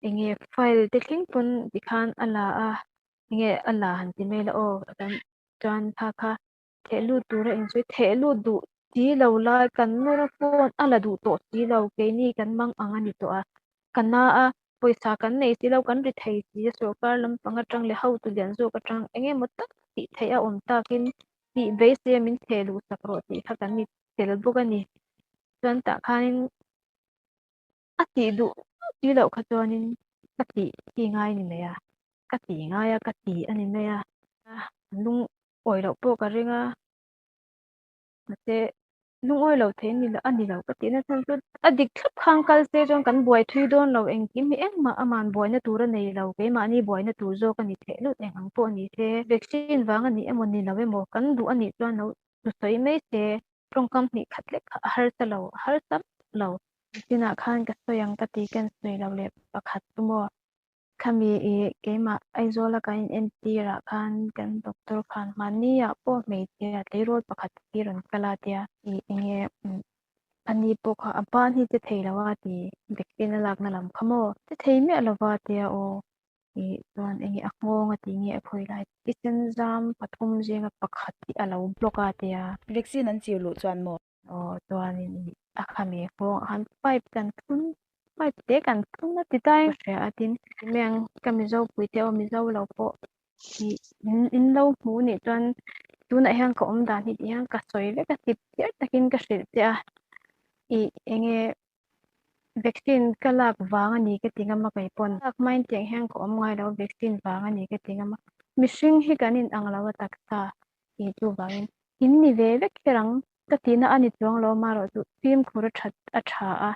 enge file te thleng pawn tikhan a la a, enge a la han ti mai la aw chuan kha kha theh lut tura insawi theh lut duh si lo lai kan nuna phone a la duh tawh si lo keini kan mang ang a ni tawh a, ka na a pawisa kan nei si lo kan ri thei si a sorkar lampang atang leh hotu lian zawk atang eng emaw tak tih theih a awm takin tih beisei a min theh luh sak rawh tih kha kan ni tel bawk a ni. Chuan tah khanin a tih duh si loh kha chuanin ka tih hi ngai a ni mai a, ka ti ngai a, ka ti a ni mai a, lungawi loh pawh ka ring a. Mahse lungawi lo thei ni a ni lo ka tihna chhan chu a dik thlap khan kal se chuan kan buai thui dawn lo engkim hi engmah aman buaina tur a nei lo keimahni buaina tur zawk a ni theih lut eng ang pawh ni se vaccine vang a ni emaw ni lo emaw kan duh a nih chuan lo thusawi mai se tawngkam hnih khat lek kha a harsa lo a harsa lo. Chinah khan ka sawi ang ka ti kan sawi lo leh pakhat chu maw. Khami i keimah Aizawla kan in entir ah khan kan doctor khan hmanni ah pawh hmeichhia tleirawl pakhat hi rawn kal a tia i enge ani pawh kha a ban hi che thei lo a ti vaccine a lakna lam kha maw che thei miah lo va tia aw. Ih chuan enge a nghawng a tih nge a khawi lai thisen zam pathum zinga pakhat hi a lo block a tia. Vaccine an chir luh chuan maw? Aw chuanin ih a khami nghawng ah khan pipe kan thun pipe te kan thun a ti tai ka hria a tin meng ka mizo pui te aw mizo lo pawh ih in lo hmu nih chuan tunah hian ka awm dan hi tih hian ka sawi vek a tip chiar takin ka hrilh che a ih enge Vaccine ka lak vang a ni ka ti ngam a kei pawn. Lak hmain tiang hian ka awm ngai lo vaccine vang a ni ka ti ngam a. Mihring hi kan in ang lo a taksa tih chuvangin in ni ve vek kher ang ka tihna a ni chuang lo amaherawh chu fimkhur a that a tha a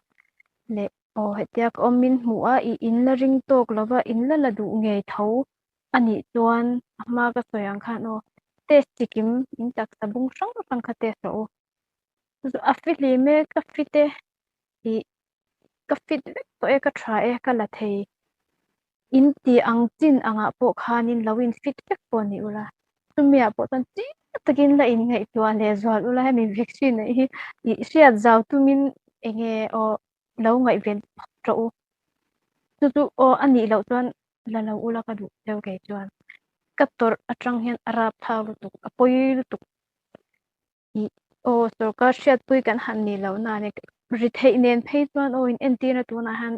leh aw hetia ka awm min hmuh a i in la ring tawk lo va in la la duh ngei tho a nih chuan a hma ka sawi ang khan aw test chikim in taksa bung hrang hrang kha test rawh u. A fihlim e, ka fit e tih ka fit vek tawh e, ka tha e, ka la thei. In tih ang chin angah pawh khanin lo in fit vek pawh ni ula. Chumi ah pawh chuan chiang takin la in ngaihtuah leh zual ula hemi vaccine hi ih hriat zau tumin enge aw lo ngaihven phawt rawh u. Chu chu aw a nih loh chuan la lo ula ka duh deuh kei chuan ka tawrh atang hian a rapthlak lutuk a pawi lutuk. Ih aw sorkar hriatpui kan han nih loh na ania ri theih nen phei chuan aw in entirna tunah hian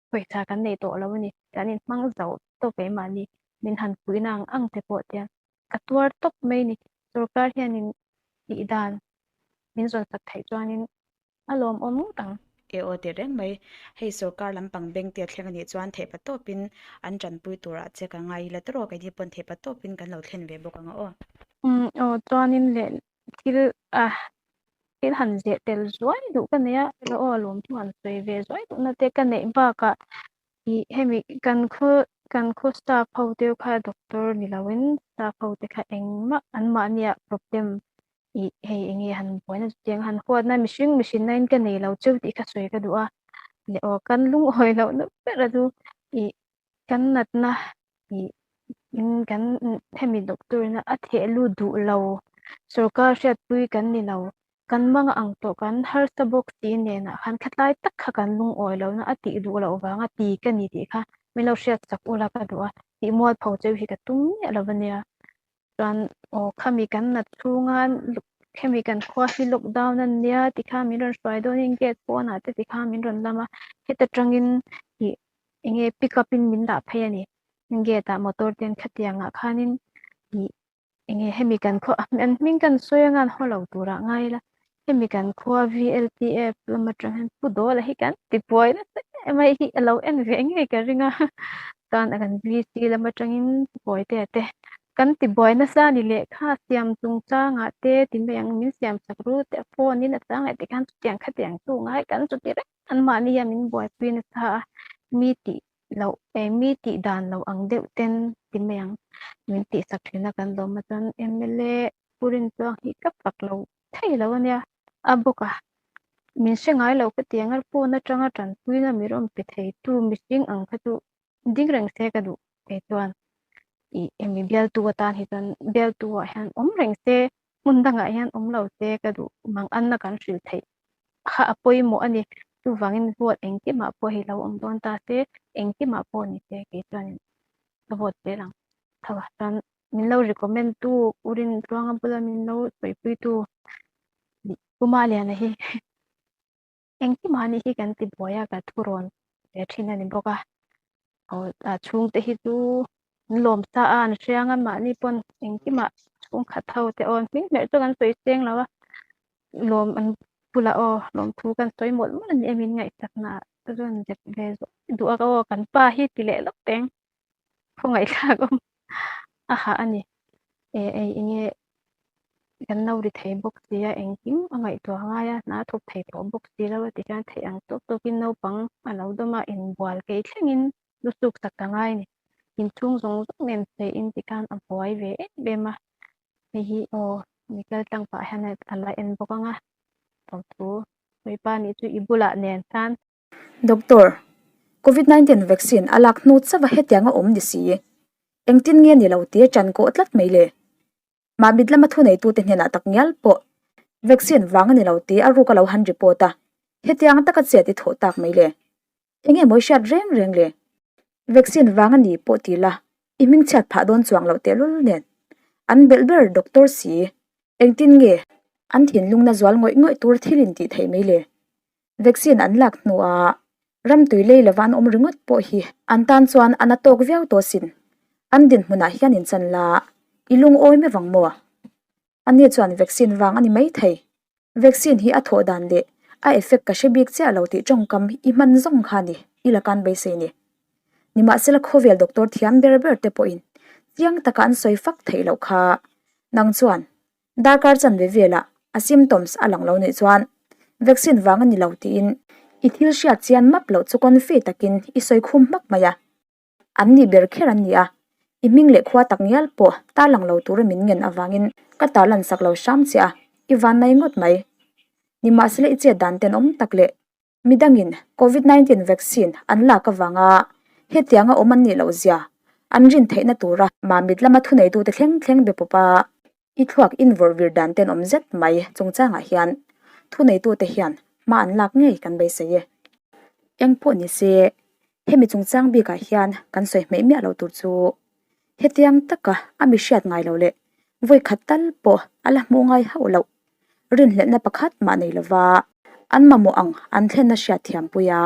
pawisa kan nei tawh lo a ni kan in hmang zo tawp keimahni min han puihna ang ang te pawh tiang ka tuar tawp mai a ni sorkar hianin tih dan min zawn sak theih chuanin a lawmawm ngawt ang. E aw ti reng mai hei sorkar lampang bank te a thleng anih chuan theihpa tawpin an tanpui turah che ka ngai ila tawrh aw keini pawn theihpa tawpin kan lo thlen ve bawk ang a aw. Umm aw chuanin leh thil a thil han zeh tel zuai duh ka nei a aw lawmthu han sawi ve zuai duhna te ka neih bakah Ih hemi kan khaw kan khaw staff ho te kha doctor ni lo in staff ho te kha engmah an mahni ah problem ih hei eng nge han buaina chu tiang han huatna mihring mihrinna in ka nei lo cheu tih kha sawi ka duh a leh aw kan lungawi loh na ber a chu ih kan natna ih in kan hemi doctor ina a theh lut duh lo sorkar hriatpui kan ni lo Kan mang ang tawh kan harsa bawk si nenah khan thlatlai tak kha kan lungawi lohna a tih duh loh vanga ti ka ni tih kha min lo hriat chak ula ka duh a, tih mualpho cheu hi ka tum miah lo ania. Chuan aw khami kan nat chhunga khami kan khua hi lockdown a nia ti kha min rawn hruai dawnin gate pawnah te ti kha min rawn lam a, heta tangin ih enge pick up in min dah phei a ni. Gate ah motor ten khatiangah khanin ih Enge hemi kan khaw an hming kan sawi anga an haw lo turah ngai ila hemi kan khua VLTF lam atang hian Pu Dawla hi kan ti buai nasa em a hi a lo en ve ngei ka ring a chuan a kan VC lam atangin Pu Kawitea te kan ti buai nasa a ni lehkha siam chungchangah te ti mai ang min siam sak ru te a phone in a chang leh tikhan chutiang khatiang chu ngai kan chuti reng anmahni hian min buaipui nasa a mi tih loh eng mi tih dan lo ang deuh ten ti mai ang min tih sak thin a kan lawm a chuan mla pu Rinchuang hi ka fak lo thei lo ania a bawk a min hre ngai lo ka ti ang a phone atanga tanpuina mi rawn pe thei tu mihring ang kha chu ding reng se ka duh kei chuan ih emi bialtu atan hi chuan bialtu ah hian awm reng se hmun dangah hian awm lo se ka duh mang anna kan hrilh theih kha a pawimawh a ni. Chuvangin vote engkimah pawh hi lo awm dawn ta se, engkimah pawh ni se kei chuanin ka vote zel ang. Tho ah chuan min lo recommend tu U Rintluanga bula min lo sawipuitu Pu Maliana hi engkimah anih hi kan ti buai a, ka thurawn ve thin a ni bawk a. Aw a chhungte hi chu an lawm sa a, an hriang a mahni pawn engkimah chhungkhat ho te aw hming hmerh chu kan sawi seng lo a. Lawm an bulah aw lawmthu kan sawi mawlh mawlh a ni em in ngaihsakna ah ka rawn zep ve zawk duh a aw kan pa hi ti leh lawk teng khawngaihthlak awm a hah a ni e ei enge kan lo ri thei bawk si a engkim a ngaihtuah ngai a hna a thawk thei tawh bawk si lo a ti hian theih ang tawk tawkin naupang a lo dawm a inbual kei thlengin lusuk sak a ngai a ni inchhung zawng zawng nen sawiin tikhan a buai ve em em a. Hei hi aw mi kal tlang pah hian a la en bawk ang a tawthu sawipa nih chu i bulah nen khan. Doctor, Covid 19 vaccine a lak hnu chauh a hetiang a awm ni si. Engtin nge ni lo tia ṭan kawh tlat mai le? Mahmit lama thuneitute hnenah tak ngial pawh vaccine vang a ni lo tia a ruk a lo han report a, hetiang taka chet i thawh tak mai le? Enge mawi hriat reng reng le? Vaccine vang a ni pawh ti la, i hmingchhiat phah dawn chuang loh tehlul nen. An belh ber doctor si, engtin nge an thinlungna zual ngawih ngawih tur thil in tih theih mai le? Vaccine an lak hnuah ram tui lei lova an awm ringawt pawh hi an tan chuan a na tawk viau tawh sin. An dinhmunah hian inchan la, i lungawi mai vang maw? Ani chuan vaccine vang a ni mai thei. Vaccine hi a thawh dan leh a effect ka hre bik chiah lo tih tawngkam i hman zawng kha ni i lakan beisei ni. Nimahsela khawvel doctor thiam ber ber te pawhin chiang taka an sawi fak theih loh kha nang chuan darkar chanve velah a symptoms a lang lo nih chuan vaccine vang a ni lo tiin i thil hriat chian map loh chu confi takin i sawi khum hmak mai a. An ni ber kher an ni a, i hming leh khua tak ngial pawh tarlang lo tura min ngen avangin ka tarlan sak lo hram che a, i van nai ngawt mai. Nimahsela i chet dan tenawm tak leh midangin Covid 19 vaccine an lak avanga hetianga awm an nih loh zia an rin theihna tura mamit lama thuneitute thleng thleng be pawp a, i thluak invawrh vir dan tenawm zet mai chungchangah hian thuneitute hian hma an lak ngei kan beisei e. Engpawh ni se, hemi chungchang bikah hian kan sawi hmeih miah loh tur chu hetiang taka a mi hriat ngai lo leh vawi khat tal pawh a la hmuh ngai hauh loh rinhlelhna pakhat mah nei lova an mamawh ang an thlenna hriat thiampui a,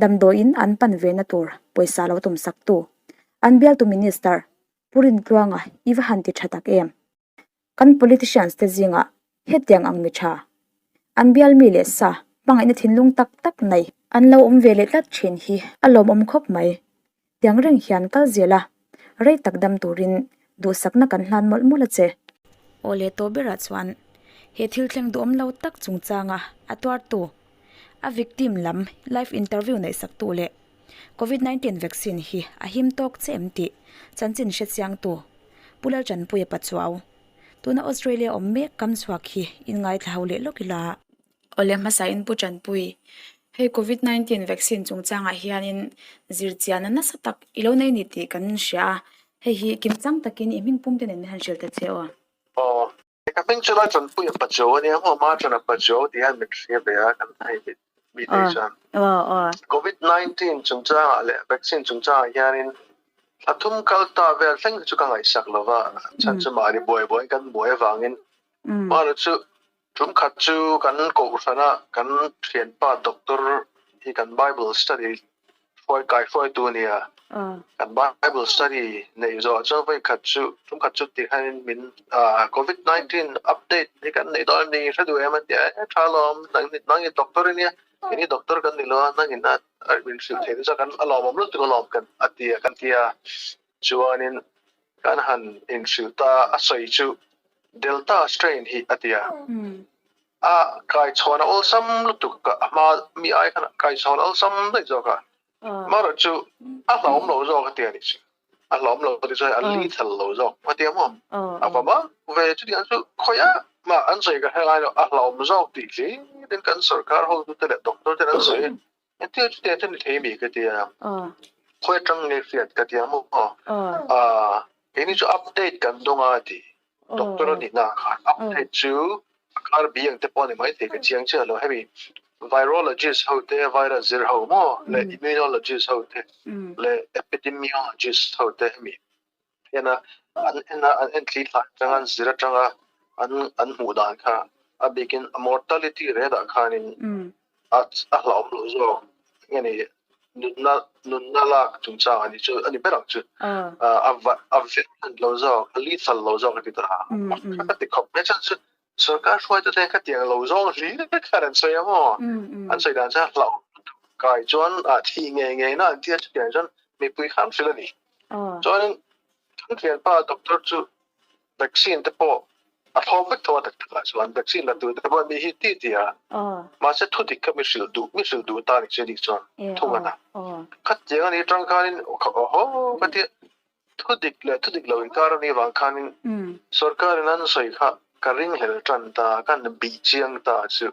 damdawiin an pan vena tur pawisa lo tumsaktu an bialtu minister Pu Rintluanga i va han ti tha tak em? Kan politicians te zingah hetiang ang mi tha, an bial mi leh sa hmangaihna thinlung tak tak nei an lo awm ve leh tlat thin hi a lawmawm khawp mai. Tiang reng hian kal zel a, rei tak dam turin duhsakna kan hlan mawlh mawlh a che. Aw leh tawh berah chuan he thil thleng duhawm lo tak chungchanga a tuartu, a victim lam live interview neihsaktu leh Covid 19 vaccine hi a him tawk che em tih chanchin hre chiangtu Pu Lalchanpuia Pachuau, tuna Australia awm mek kam chhuak hi inngaithla ho leh lawk ila. Awle hmasa in Pu Chanpui, hei Covid 19 vaccine chungchangah hianin zirchianna nasa tak i lo nei ni tih kan hria a, hei hi kimchang takin i hmingpum te nen min han hrilh ta che aw. Aw, Ka hming chu Lalchanpuia Pachuau a nia, hmuh Marchana Pachuau tih hian min hria ve a, kan hei mi te chuan. Covid 19 chungchangah leh vaccine chungchangah hianin thla thum kal ta vel thleng hi chu ka ngaihsak lo va, chhan chu mahni buai buaiin kan buai avangin. Mahni chu tum khat chu kan kohhrana kan thianpa doctor hi kan Bible study Hruai kai hruaitu a nia. Kan Bible study neih zawh chuan vawi khat chu tum khat chu tih hian min Covid 19 update hi kan neih dawn em ni hre duh em an ti a, e tha lawm nang nang i doctor i nia kei ni doctor kan ni lo a nang in a min hrilh theih te chuan kan a lawmawm lutuk alawm kan a ti a kan ti a chuanin kan han inhrilh ta a sawi chu Delta strain hi a ti a. A kaichhawn a awlsam lutuk a, a hma mi ai khan kaichhawn a awlsam daih zawk a, amaherawh chu a hlauhawm lo zawk a ti a nih chu, a hlauhawm lo tih chuan a lethal lo zawk a ti a maw, a va mak ve chutiang chu khawiah mah an sawi ka hre ngai lo, a hlauhawm zawk tih hlirin kan sorkar hotute leh doctor ten an sawi engtin chutiang chu ni thei mi ka ti a, khawi atang nge hriat ka ti a maw, keini chu update kan dawng a ti. Doctor a nihna khan update chu a kar bi ang te pawh a ni maithei ka chiang chiah lo. Hemi virologist ho te, virus zir ho maw leh immunologist ho te leh epidemiologist ho te hemi hian a an en a an en thli thlai atanga an zir atanga an an hmuh dan kha a bikin a mortality rate ah khanin a a hlauhawm loh zawk nge ni nunna nunna lak chungchang a ni chu a ni ber ang chu a va a violent lo zawk a lethal lo zawk a ti ta a ka ti khawp mai chuan chu sorkar hruaitute hian khatiang lo zawng hlir khan an sawi a maw an sawi dan chuan hlauh kai chuan a thih ngei ngei na an tia chutiang chuan mipui khan hrilh a ni chuanin kan thianpa doctor chu Vaccine te pawh a thlawm vek tho a tak takah chuan vaccine la tur te pawh mi hi ti ti a mahse thu dik kha mi hrilh duh mi hrilh duh ta ni che dik chuan thung a na khatiang a ni atang khanin awhaw ka tia thu dik leh thu dik lo inkar a nih vang khanin sorkarin an sawi kha ka ringhlel tan ta kan bih chiang ta chu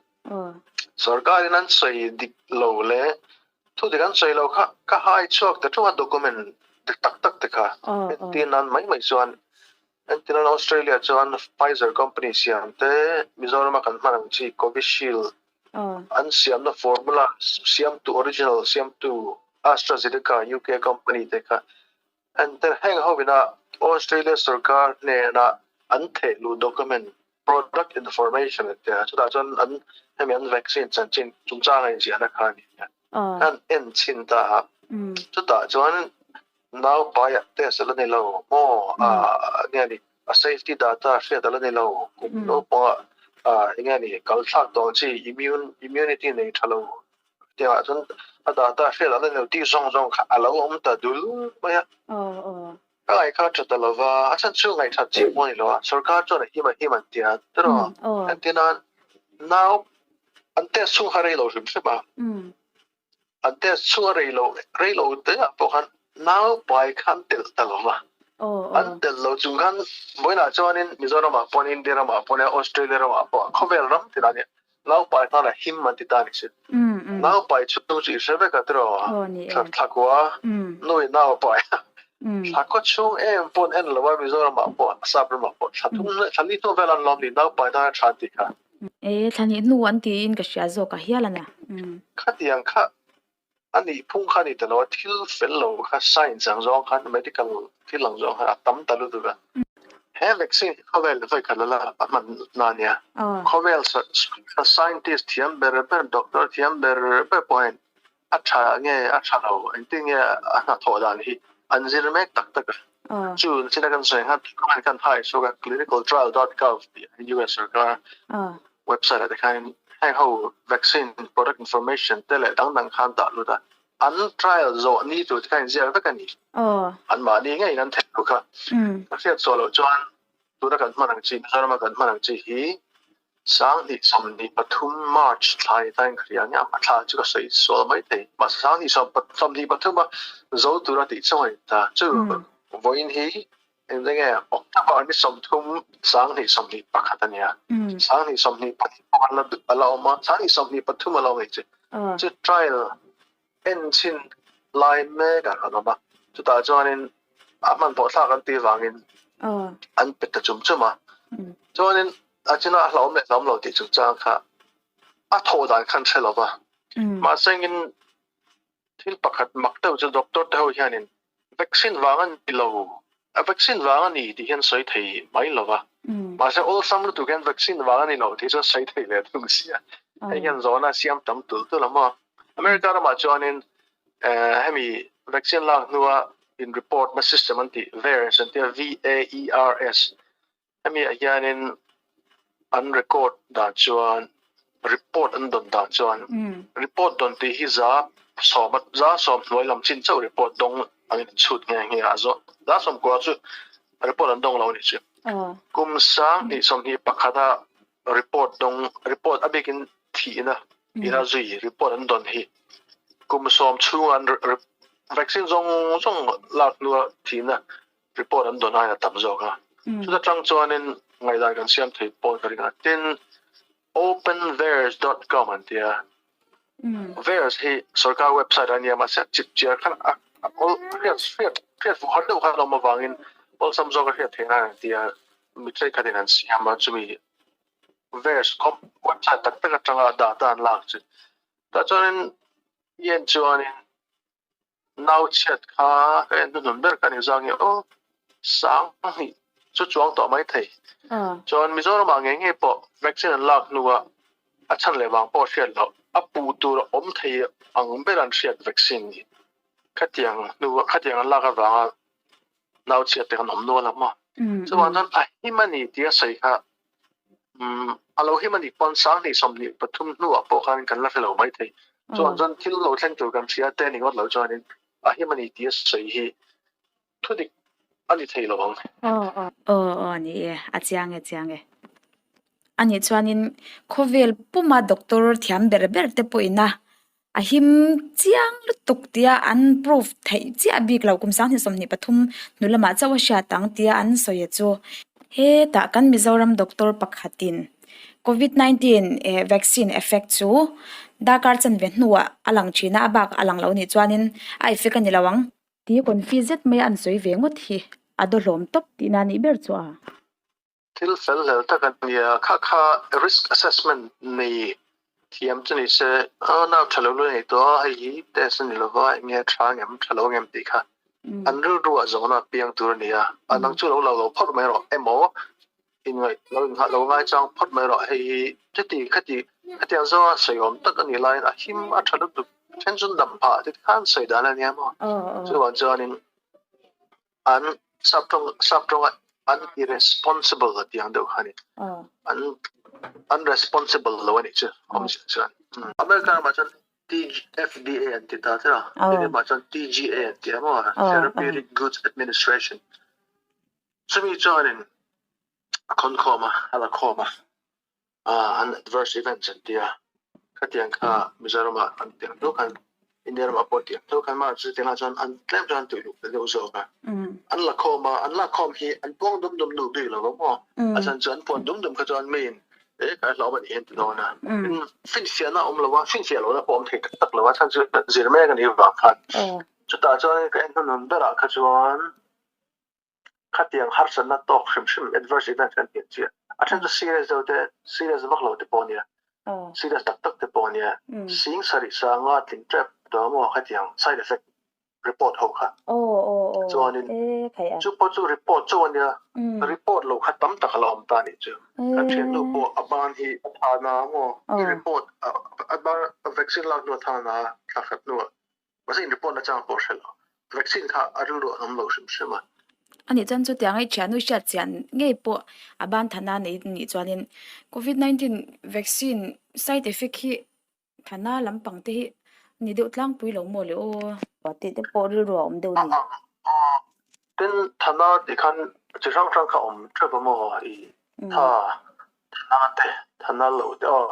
sorkarin an sawi dik lo leh thu dik an sawi lo kha ka hai chhuak ta thung a document dik tak tak te kha entir nan mai mai chuan entir nan Australia chuan Pfizer company siam te Mizoram a kan hman ang chi Covishield an siamna formula siamtu original siamtu. AstraZeneca UK company te kha enter heng ho ina Australia sarkar hnena an thehluh document product information te a chutah chuan an hemi an vaccine chanchin chungchang a inziahna kha a ni a an en chhin ta a chutah chuan naupaiah test a la ni lo maw a enge ni a safety data hriat a la ni lo kum naupangah enge ni kal thlak tawh ang chi immune immunity nei tha lo Tiangah chuan a data hriat an lo tih zawng zawng kha a lo awm ta dul mai a. Ka ngaih kha tha ta lo va, a chhan chu ngaihthat chi pawh a ni lo a, sorkar chuan a him a him an ti a, tiraw? Engtin nan nau an test chhung kha rei lo hrim hrim a, an test chhung a rei lo rei lo te ah pawh khan nau pai kha an telh ta lo va, an telh lo chung khan vawiinah chuanin Mizoramah pawh India ramah pawh Australia ramah pawh khawvel ram tinah nia Naupai hman a him an ti ta ni si. Naupai chhung chu i hre vek a tiraw? Thlakua nu in nau a pai a. Thlakua chhung em pawh an en lo a Mizoram ah pawh Assam ramah pawh thla thum leh thla li hnu vel an lawm ni naupai hna a tha an ti kha. E thla hnih hnu an tiin ka hria zawk a hial a nia. Khatiang kha A nih phung kha a ni ta lo a, thil fel lo kha science ang zawng khan medical thil ang zawng khan a tam ta lutuk a. He vaccine hi khawvel vawi khat la a hman na a nia. Khawvel scientist thiam ber ber, doctor thiam ber ber pawh hian a tha nge a tha lo, engtin nge a hnathawh dan hi an zir mek tak tak a. Chu china kan sawi khan document khan hai chhuak a, clinicaltrial.gov tih US sarkar website ah te khan heng ho vaccine product information te leh dang dang khan dah lut a, an trial zawh ni tur te khan inziak vek a ni. An mahni ngeiin an theih loh kha. Ka hriat chhuah loh chuan tuna kan hman ang chi, Mizorama kan hman ang chi hi 2023 March thla ni tain ka hria nia, a thla chu ka sawi sual mai thei. Mahse 2023 a zo tura tih chu a ni ta. Chu vawiin hi Engte nge October ni 30 2021 a nia. 2022 pawh an la a la awm a, 2023 a la awm chu. Chu trial en chhin lai mek ah kan awm a, chutah chuanin a hmanhmawh thlak an tih vangin an pe ta chum chum a. Chuanin a china a hlauhawm leh hlauhawm lo tih chungchang kha a thawh dan khan hre lo va. Mahse engin Thil pakhat mak deuh chu doctor te ho hianin vaccine vang a ni lo, a vaccine vang a ni tih hian sawi thei mai lo va. Mahse awlsam lutuk hian vaccine vang a ni lo tih chuan sawi thei leh thung si a. Hei hian zawhna a siam tam tulh tulh a maw. America ramah chuanin hemi vaccine lak hnua in report na system an tih VAERS an tia V-A-E-R-S Hemi ah hianin an record dan chuan report an dawn dan chuan report dawn tih hi za sawm za sawm hnuai lam chin chauh report dawng angin an chhut nghe nghe a, za sawm kua chu report an dawng lo a nih chu. Kum 2021 a report dawng report a bikin thihna ina zui report an dawn hi kum 10 chhunga an vaccine zawng zawng lak hnua thihna report an dawn aiin a tam zawk a. Chuta tang chuanin ngaihdan kan siam thei pawh ka ring a. Tin, openvaers dot com an ti a. Vaers hi sorkar website a nia mahse a chip chiar khan a awl hriat hriat hriat fuh har deuh khan a awm avangin awlsam zawk a hriat theih nan an ti a. Mi thenkhatin an siam a, chumi vaers com website tak tak atanga data an lak chu. Tah chuanin i en chuanin Nau chhiat kha ka en hnuhnun ber ka ni zang hi aw 2000 chu chuang tawh mai thei. Chuan Mizoram ah ngei ngei pawh vaccine an lak hnu ah a chhan leh vang pawh hriat loh a puh tur a awm thei ang ber an hriat vaccine hi khatiang hnu khatiang an lak avanga nau chhiat te kan awm nual ang maw. Chuvang chuan a him a ni tia sawi kha a lo him a nih pawn 2023 hnuah pawh khan kan la hre lo mai thei. Chuan chuan thil lo thleng tur kan hria te ni ngawt lo chuanin a him a ni tia sawi hi thu dik a ni thei lo ang. Aw aw ni e, a chiang e chiang e. A nih chuanin khawvel puma doctor thiam ber ber te pawhin a A him chiang lutuk tia an proof theih chiah bik lo kum 2023 hnu lamah chauh a hriat ang tia an sawi a chu. Hetah kan Mizoram doctor pakhatin covid 19 eh vaccine effect chu darkar chanve hnuah a lang thin a, a bak a lang lo nih chuanin a effect a ni lo ang. Tih confi zet mai a an sawi ve ngawt hi a daw hlawm tawp tihna nih ber chu a. Thil fel hlel tak a nia, kha kha risk assessment nei. Thiam chu ni se, aw nau tha lo luai nei tawh a, hei hi test a ni lova, eng nge a tha ngem, tha lo ngem tih kha an rilru ah zawhna a piang tur a ni a, a nang chu lo lo lo phawt mai rawh emaw inngaih lo innghah lo ngaichang phawt mai rawh, hei hi chuti khati khatiang zawnga sawiawm tak a nih laiin a him a tha lutuk then chu dam phah ti khan sawi dan a nia maw, chuvang chuanin an sap tawng sap tawnga an irresponsible a tih ang deuh kha a ni. An an responsible lo a nih chu awmzia chuan. America ramah chuan FDA an ti ta che a, India ramah chuan TGA an ti a maw, Therapeutic Goods Administration. Chumi chuanin a khawnkhawm a, a la khawm a. an adverse events an tia khatiang kha Mizoramah an tiang tho khan India ramah pawh tiang tho khan mah chu tiangah chuan an tlem chuan an tuihluk ta deuh zawk a an la khawm a an lak khawm hi an puang dum dum duh bik lo va maw a chhan chu an puan dum dum kha chuan miin e ka hlauh a nih hian ti dawn a finfiahna awm lo a finfiah lohna pawh awm thei tak tak lo a chhan chu zir mek a nih vang khan chutah chuan ka en hnuhnun berah kha chuan Khatiang harsatna tawk hrim hrim adverse events kan tih chiah. A then chu serious deuh te, serious vak lo te pawh ania, serious tak tak te pawh ania. Sing sarih sanga tling tep tawh maw khatiang side effect report ho kha. Chuanin chu pawh chu report chauh ania, report lo kha tam tak a la awm ta anih chu. Kan thiannu pawh a ban hi a tha na maw, i report a ban vaccine lak hnu a tha na thla khat hnuah Mahse in report na chang pawh hre lo. Vaccine kha a rilru an awm lo hrim hrim a. Ani chuan chutiang a i thiannu hriat chian ngei pawh a ban thana nei nih chuanin Covid 19 vaccine side effect hi thana lampang te hi ni deuh tlangpui lo maw le aw. Tih te pawh rilru a awm deuh ni. Tin thana tih khan chi hrang hrang kha awm theuh a maw i tha thana te thana lo te aw.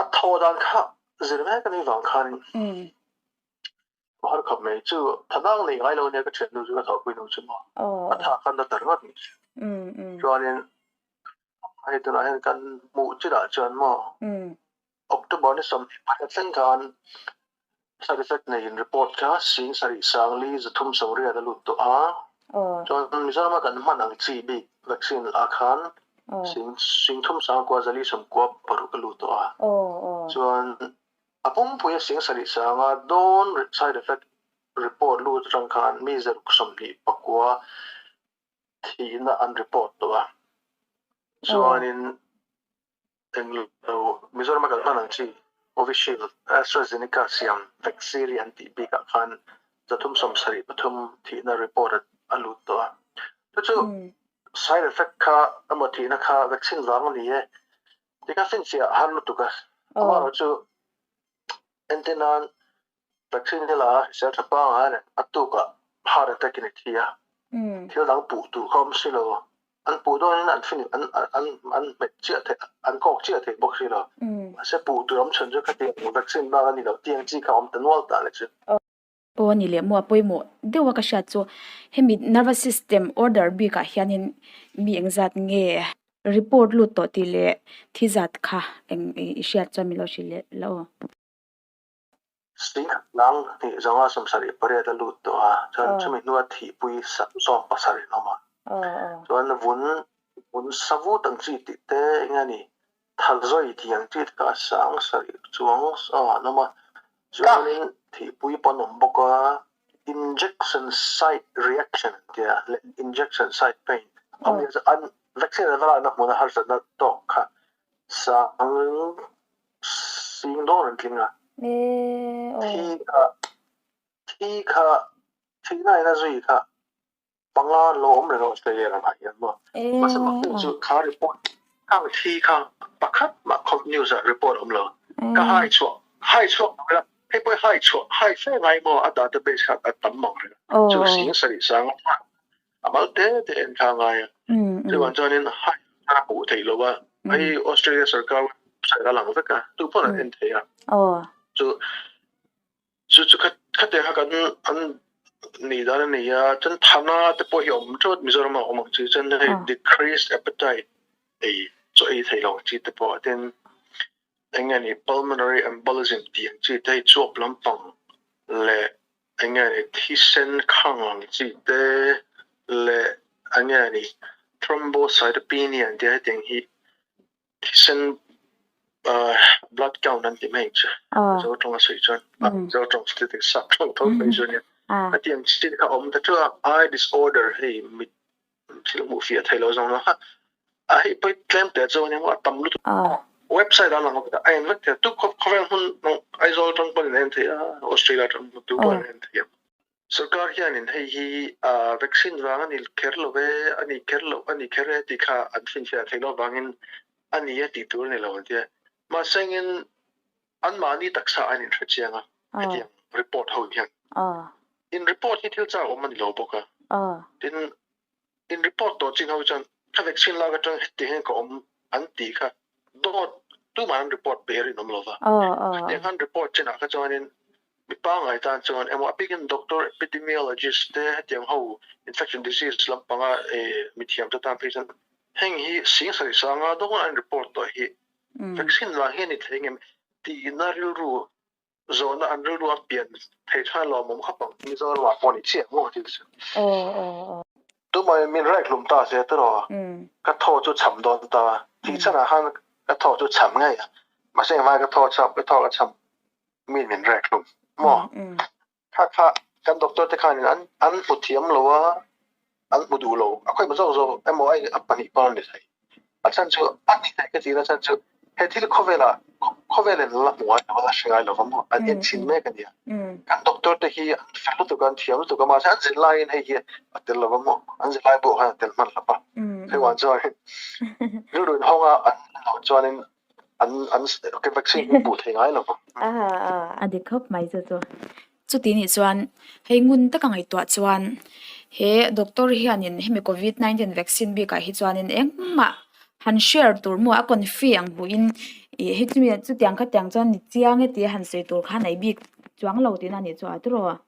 A thaw dan kha zir mek a nih vang khan har khawp mai chu thanang nei ngai lo nia ka thiannu chu ka thawhpui nu chu maw a tha khan na tar ngawt mai chuanin hei tunah hian kan hmuh chinah chuan maw October ni 28 thleng khan side effect neiin report kha 7 sangli 380 a lut tawh a chuan Mizorama kan hman ang chi bik vaccine ah khan 30 sangkua 496 a lut tawh a chuan a pumpui a 7 sanga dawn side effect report lut atang khan mi 129 thihna an report tawh a chuanin Englo, Mizorama kan hman ang chi Covishield, AstraZeneca siam Vaxiri an tih bikah khan 373 thihna report a lut tawh a. Chu chu side effect kha emaw thihna kha vaccine vang a ni e tih kha finfiah a har lutuk a. Amaherawhchu entir nan Vaccine hi la a, hrisel tha pangai a ni. A tukah heart attack in i thi a, thil dang puh tur kha awm si lo. An puh dawnin an fin an an an hmet chiah theih an kawk chiah theih bawk si lo. Mahse puh tur awm chhun chu khatiang vaccine bak a ni lo tiang chi kha awm ta nual ta le chu. Aw a ni leh maw a pawimawh deuh a ka hriat chu hemi nervous system order bikah hianin mi engzat nge report lut tawh tih leh thi zat kha eng i hriat chuan min lo hrilh leh la aw. Singhnang hnih zawnga 78 a lut tawh a, chuan chumi hnua thihpui 17 an awm a. Chuan vun vun savut ang chi tih te eng a ni, thazawi tih ang chi te kha sang sarih chuang an awm a. Chuanin thihpui pawh an awm bawk a, injection site reaction an tia leh injection site pain an vaccine an va lakna hmuna harsatna tawk kha sang Sing dawn an tling a. Thi kha thi kha thihna in a zui kha panga an lo awm reng a Australia ramah hian maw. Mahse mak deuh chu kha report khang thi kha pakhat mah khawp news ah report awm lo. Ka hai chhuah hai chhuak lo ila hei pawh hi hai chhuah hai fe ngai maw a database kha a tam mang reng a. Chu sing sarih sang a A mal te te en kha a ngai a. Chuvang chuanin hai a hmuh theih lo a, hei Australia sarkar website a lang vek a, tu pawn an en thei a. Chu chu chu khate kha kan an nih dan a ni a, chuan thana te pawh hi awm teuh Mizoram ah awm ang chi, chuan hei decreased appetite ei chaw ei thei lo ang chi te pawh tin eng nge ni pulmonary embolism tih ang chi te hei chuap lampang leh Eng nge ni thisen khang ang chi te leh eng nge ni thrombocytopenia an tia hetiang hi thisen Blood count an ti mai chu. Mizo tawng a sawi chuan Mizo tawng chu sap tawng tho mai chu ania. Hetiang chi kha awm ta chu a eye disorder hei mit thil hmuh fiah thei lo zawng a a hei pawh tlem te chu ania maw a tam lutuk. Website ah lang a en vek thei a tu khawvel hmun Aizawl atang pawhin an en thei a Australia atang pawhin an en thei a. Sorkar hianin hei hi vaccine vang a ni kher lo e, a ni kher loh a ni kher e tih kha an finfiah theih loh avangin a ni a tih tur a ni lo an ti a. Mahse engin anmahni taksa an inhre chiang a, hetiang report ho hian. In report hi thil chak awm a ni lo bawk a. Tin, In report tawh chin ho chuan ka vaccine lak atang heti hian ka awm an tih kha dawt tumah an report pe rinawm lo va. Khatiang khan report chinah kha chuanin mi pangngai tan chuan emaw a bikin doctor epidemiologist te hetiang ho infection disease lampanga mithiam te tan phei chuan heng hi sing sarih sanga dawn an report tawh hi vaccine vang hian ni thei ngem tihna rilru Zawhna an rilru a pian thei than lawmawm khawp ang. Mizoram ah pawh ni chiah maw thil chu. Tumah min raih hlum ta se tiraw ka thaw chu cham dawn ta. Thih chhan ah khan ka thaw chu cham ngei a. Mahse engvai ka thaw cham ka thaw ka cham min min raih hlum maw. Kha kha kan doctor te khanin an an hmu thiam lo a an hmu duh lo. A khawih zawk zawk emaw a pahnih pawn an ni thei. A chhan chu a ni thei ka tihna chhan chu he thil khawvela khawvelin la hmu ngai lo a la hre ngai lo va maw an en chhin mek a nia. Kan doctor te hi an fel lutuk a an thiam lutuk a mahse an zir laiin hei hi a tel lo va maw an zir lai pawh khan a tel hman lo va. Hei wan chuan rilru inhawng a an loh chuanin an an vaccine hi hmuh thei ngai lo va. A dik khawp mai chu chu. Chuti nih chuan hei ngun taka ngaihtuah chuan he doctor hianin hemi covid 19 vaccine bikah hi chuanin engmah han share tur maw a confi ang hmuhin ih hei chumi chutiang khatiang chuan ni chiang e tia han sawi tur kha nei bik chuang lo tihna a nih chu a tiraw.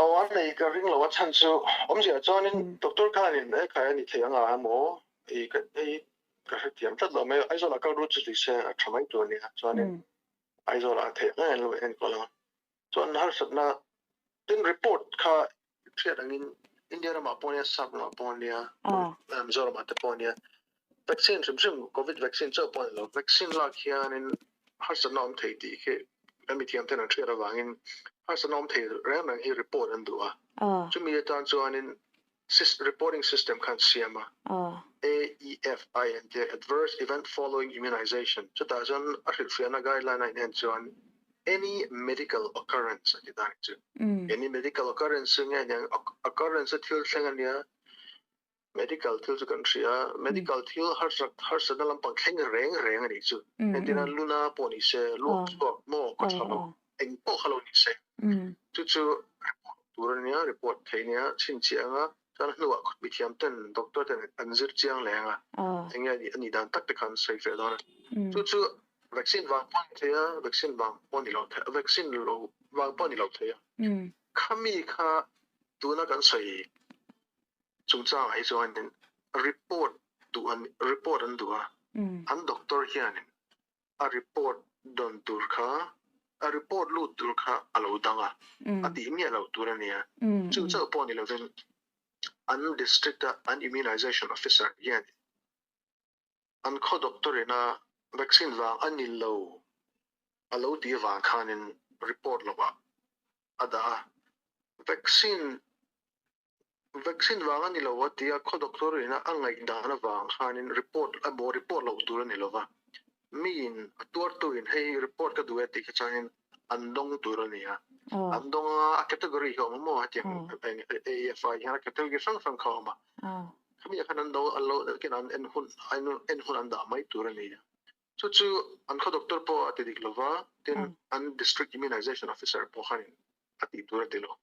Aw a nei ka ring lo a chhan chu awmzia chuanin doctor khanin he khai a ni thei anga emaw ih ka hei ka hrethiam tlat lo mai Aizawl ah kal ru chu tih se a tha mai tur a nia chuanin Aizawl ah theih ang ang lo enkawl ang. Chuan harsatna tin report kha hriat angin India ramah pawh nia sap ramah pawh nia Mizoramah te pawh nia vaccine hrim hrim covid vaccine chauh pawh ni lo vaccine lak hianin harsatna awm thei tih khi kan mithiam ten an hriat avangin harsatna awm thei reng reng hi report an duh a chumi atan chuanin reporting system kha an siam a AEFI an tia Adverse Event Following Immunization chutah chuan a hrilhfiahna guideline a inhen chuan any medical occurrence a ti ta ni chu. Any medical occurrence chu nge aniang occurrence a thil thleng ania medical thil chu kan hria a medical thil harsatna lampang thleng reng reng a nih chu. Entirna luna pawh ni se luak chhuak maw kawtha lo eng pawh kha lo ni se. Chu chu report tur a nia, report theih nia chhinchhiah anga chuan a hnuah mithiam ten doctor ten an zir chiang leh anga eng nge a nih dan tak te kha an sawi feh dawn a. Chu chu vaccine vang pawh a ni thei a, vaccine vang pawh a ni lo thei a, vaccine lo vang pawh a ni lo thei a. Khami kha tuna kan sawi chungchangah hi chuanin report duh an report an duh a, an doctor hianin a report dawn tur kha a report lut tur kha a lo dang a, a tih miah loh tur a nia. Chu chauh pawh ni lovin an district a an immunization officer hian an khaw doctor ina vaccine vang a ni lo a lo tih avang khanin report lovah a dah a, vaccine Vaccine vang a ni lo a tia khaw doctor ina a ngaihdan avang khanin report emaw report loh tur a ni lova, miin a tuartuin hei report ka duh e tih kha chuanin an dawng tur a ni a, an dawng a, a category hi a awm a maw hetiang AEFI hian a category hrang hrang kha a awm a, khami ah khan an do an lo an en hun en hun an dah mai tur a ni a, chu chu an khaw doctor pawh a ti dik lova, tin an district immunization officer pawh khanin a tih tur a ti lo.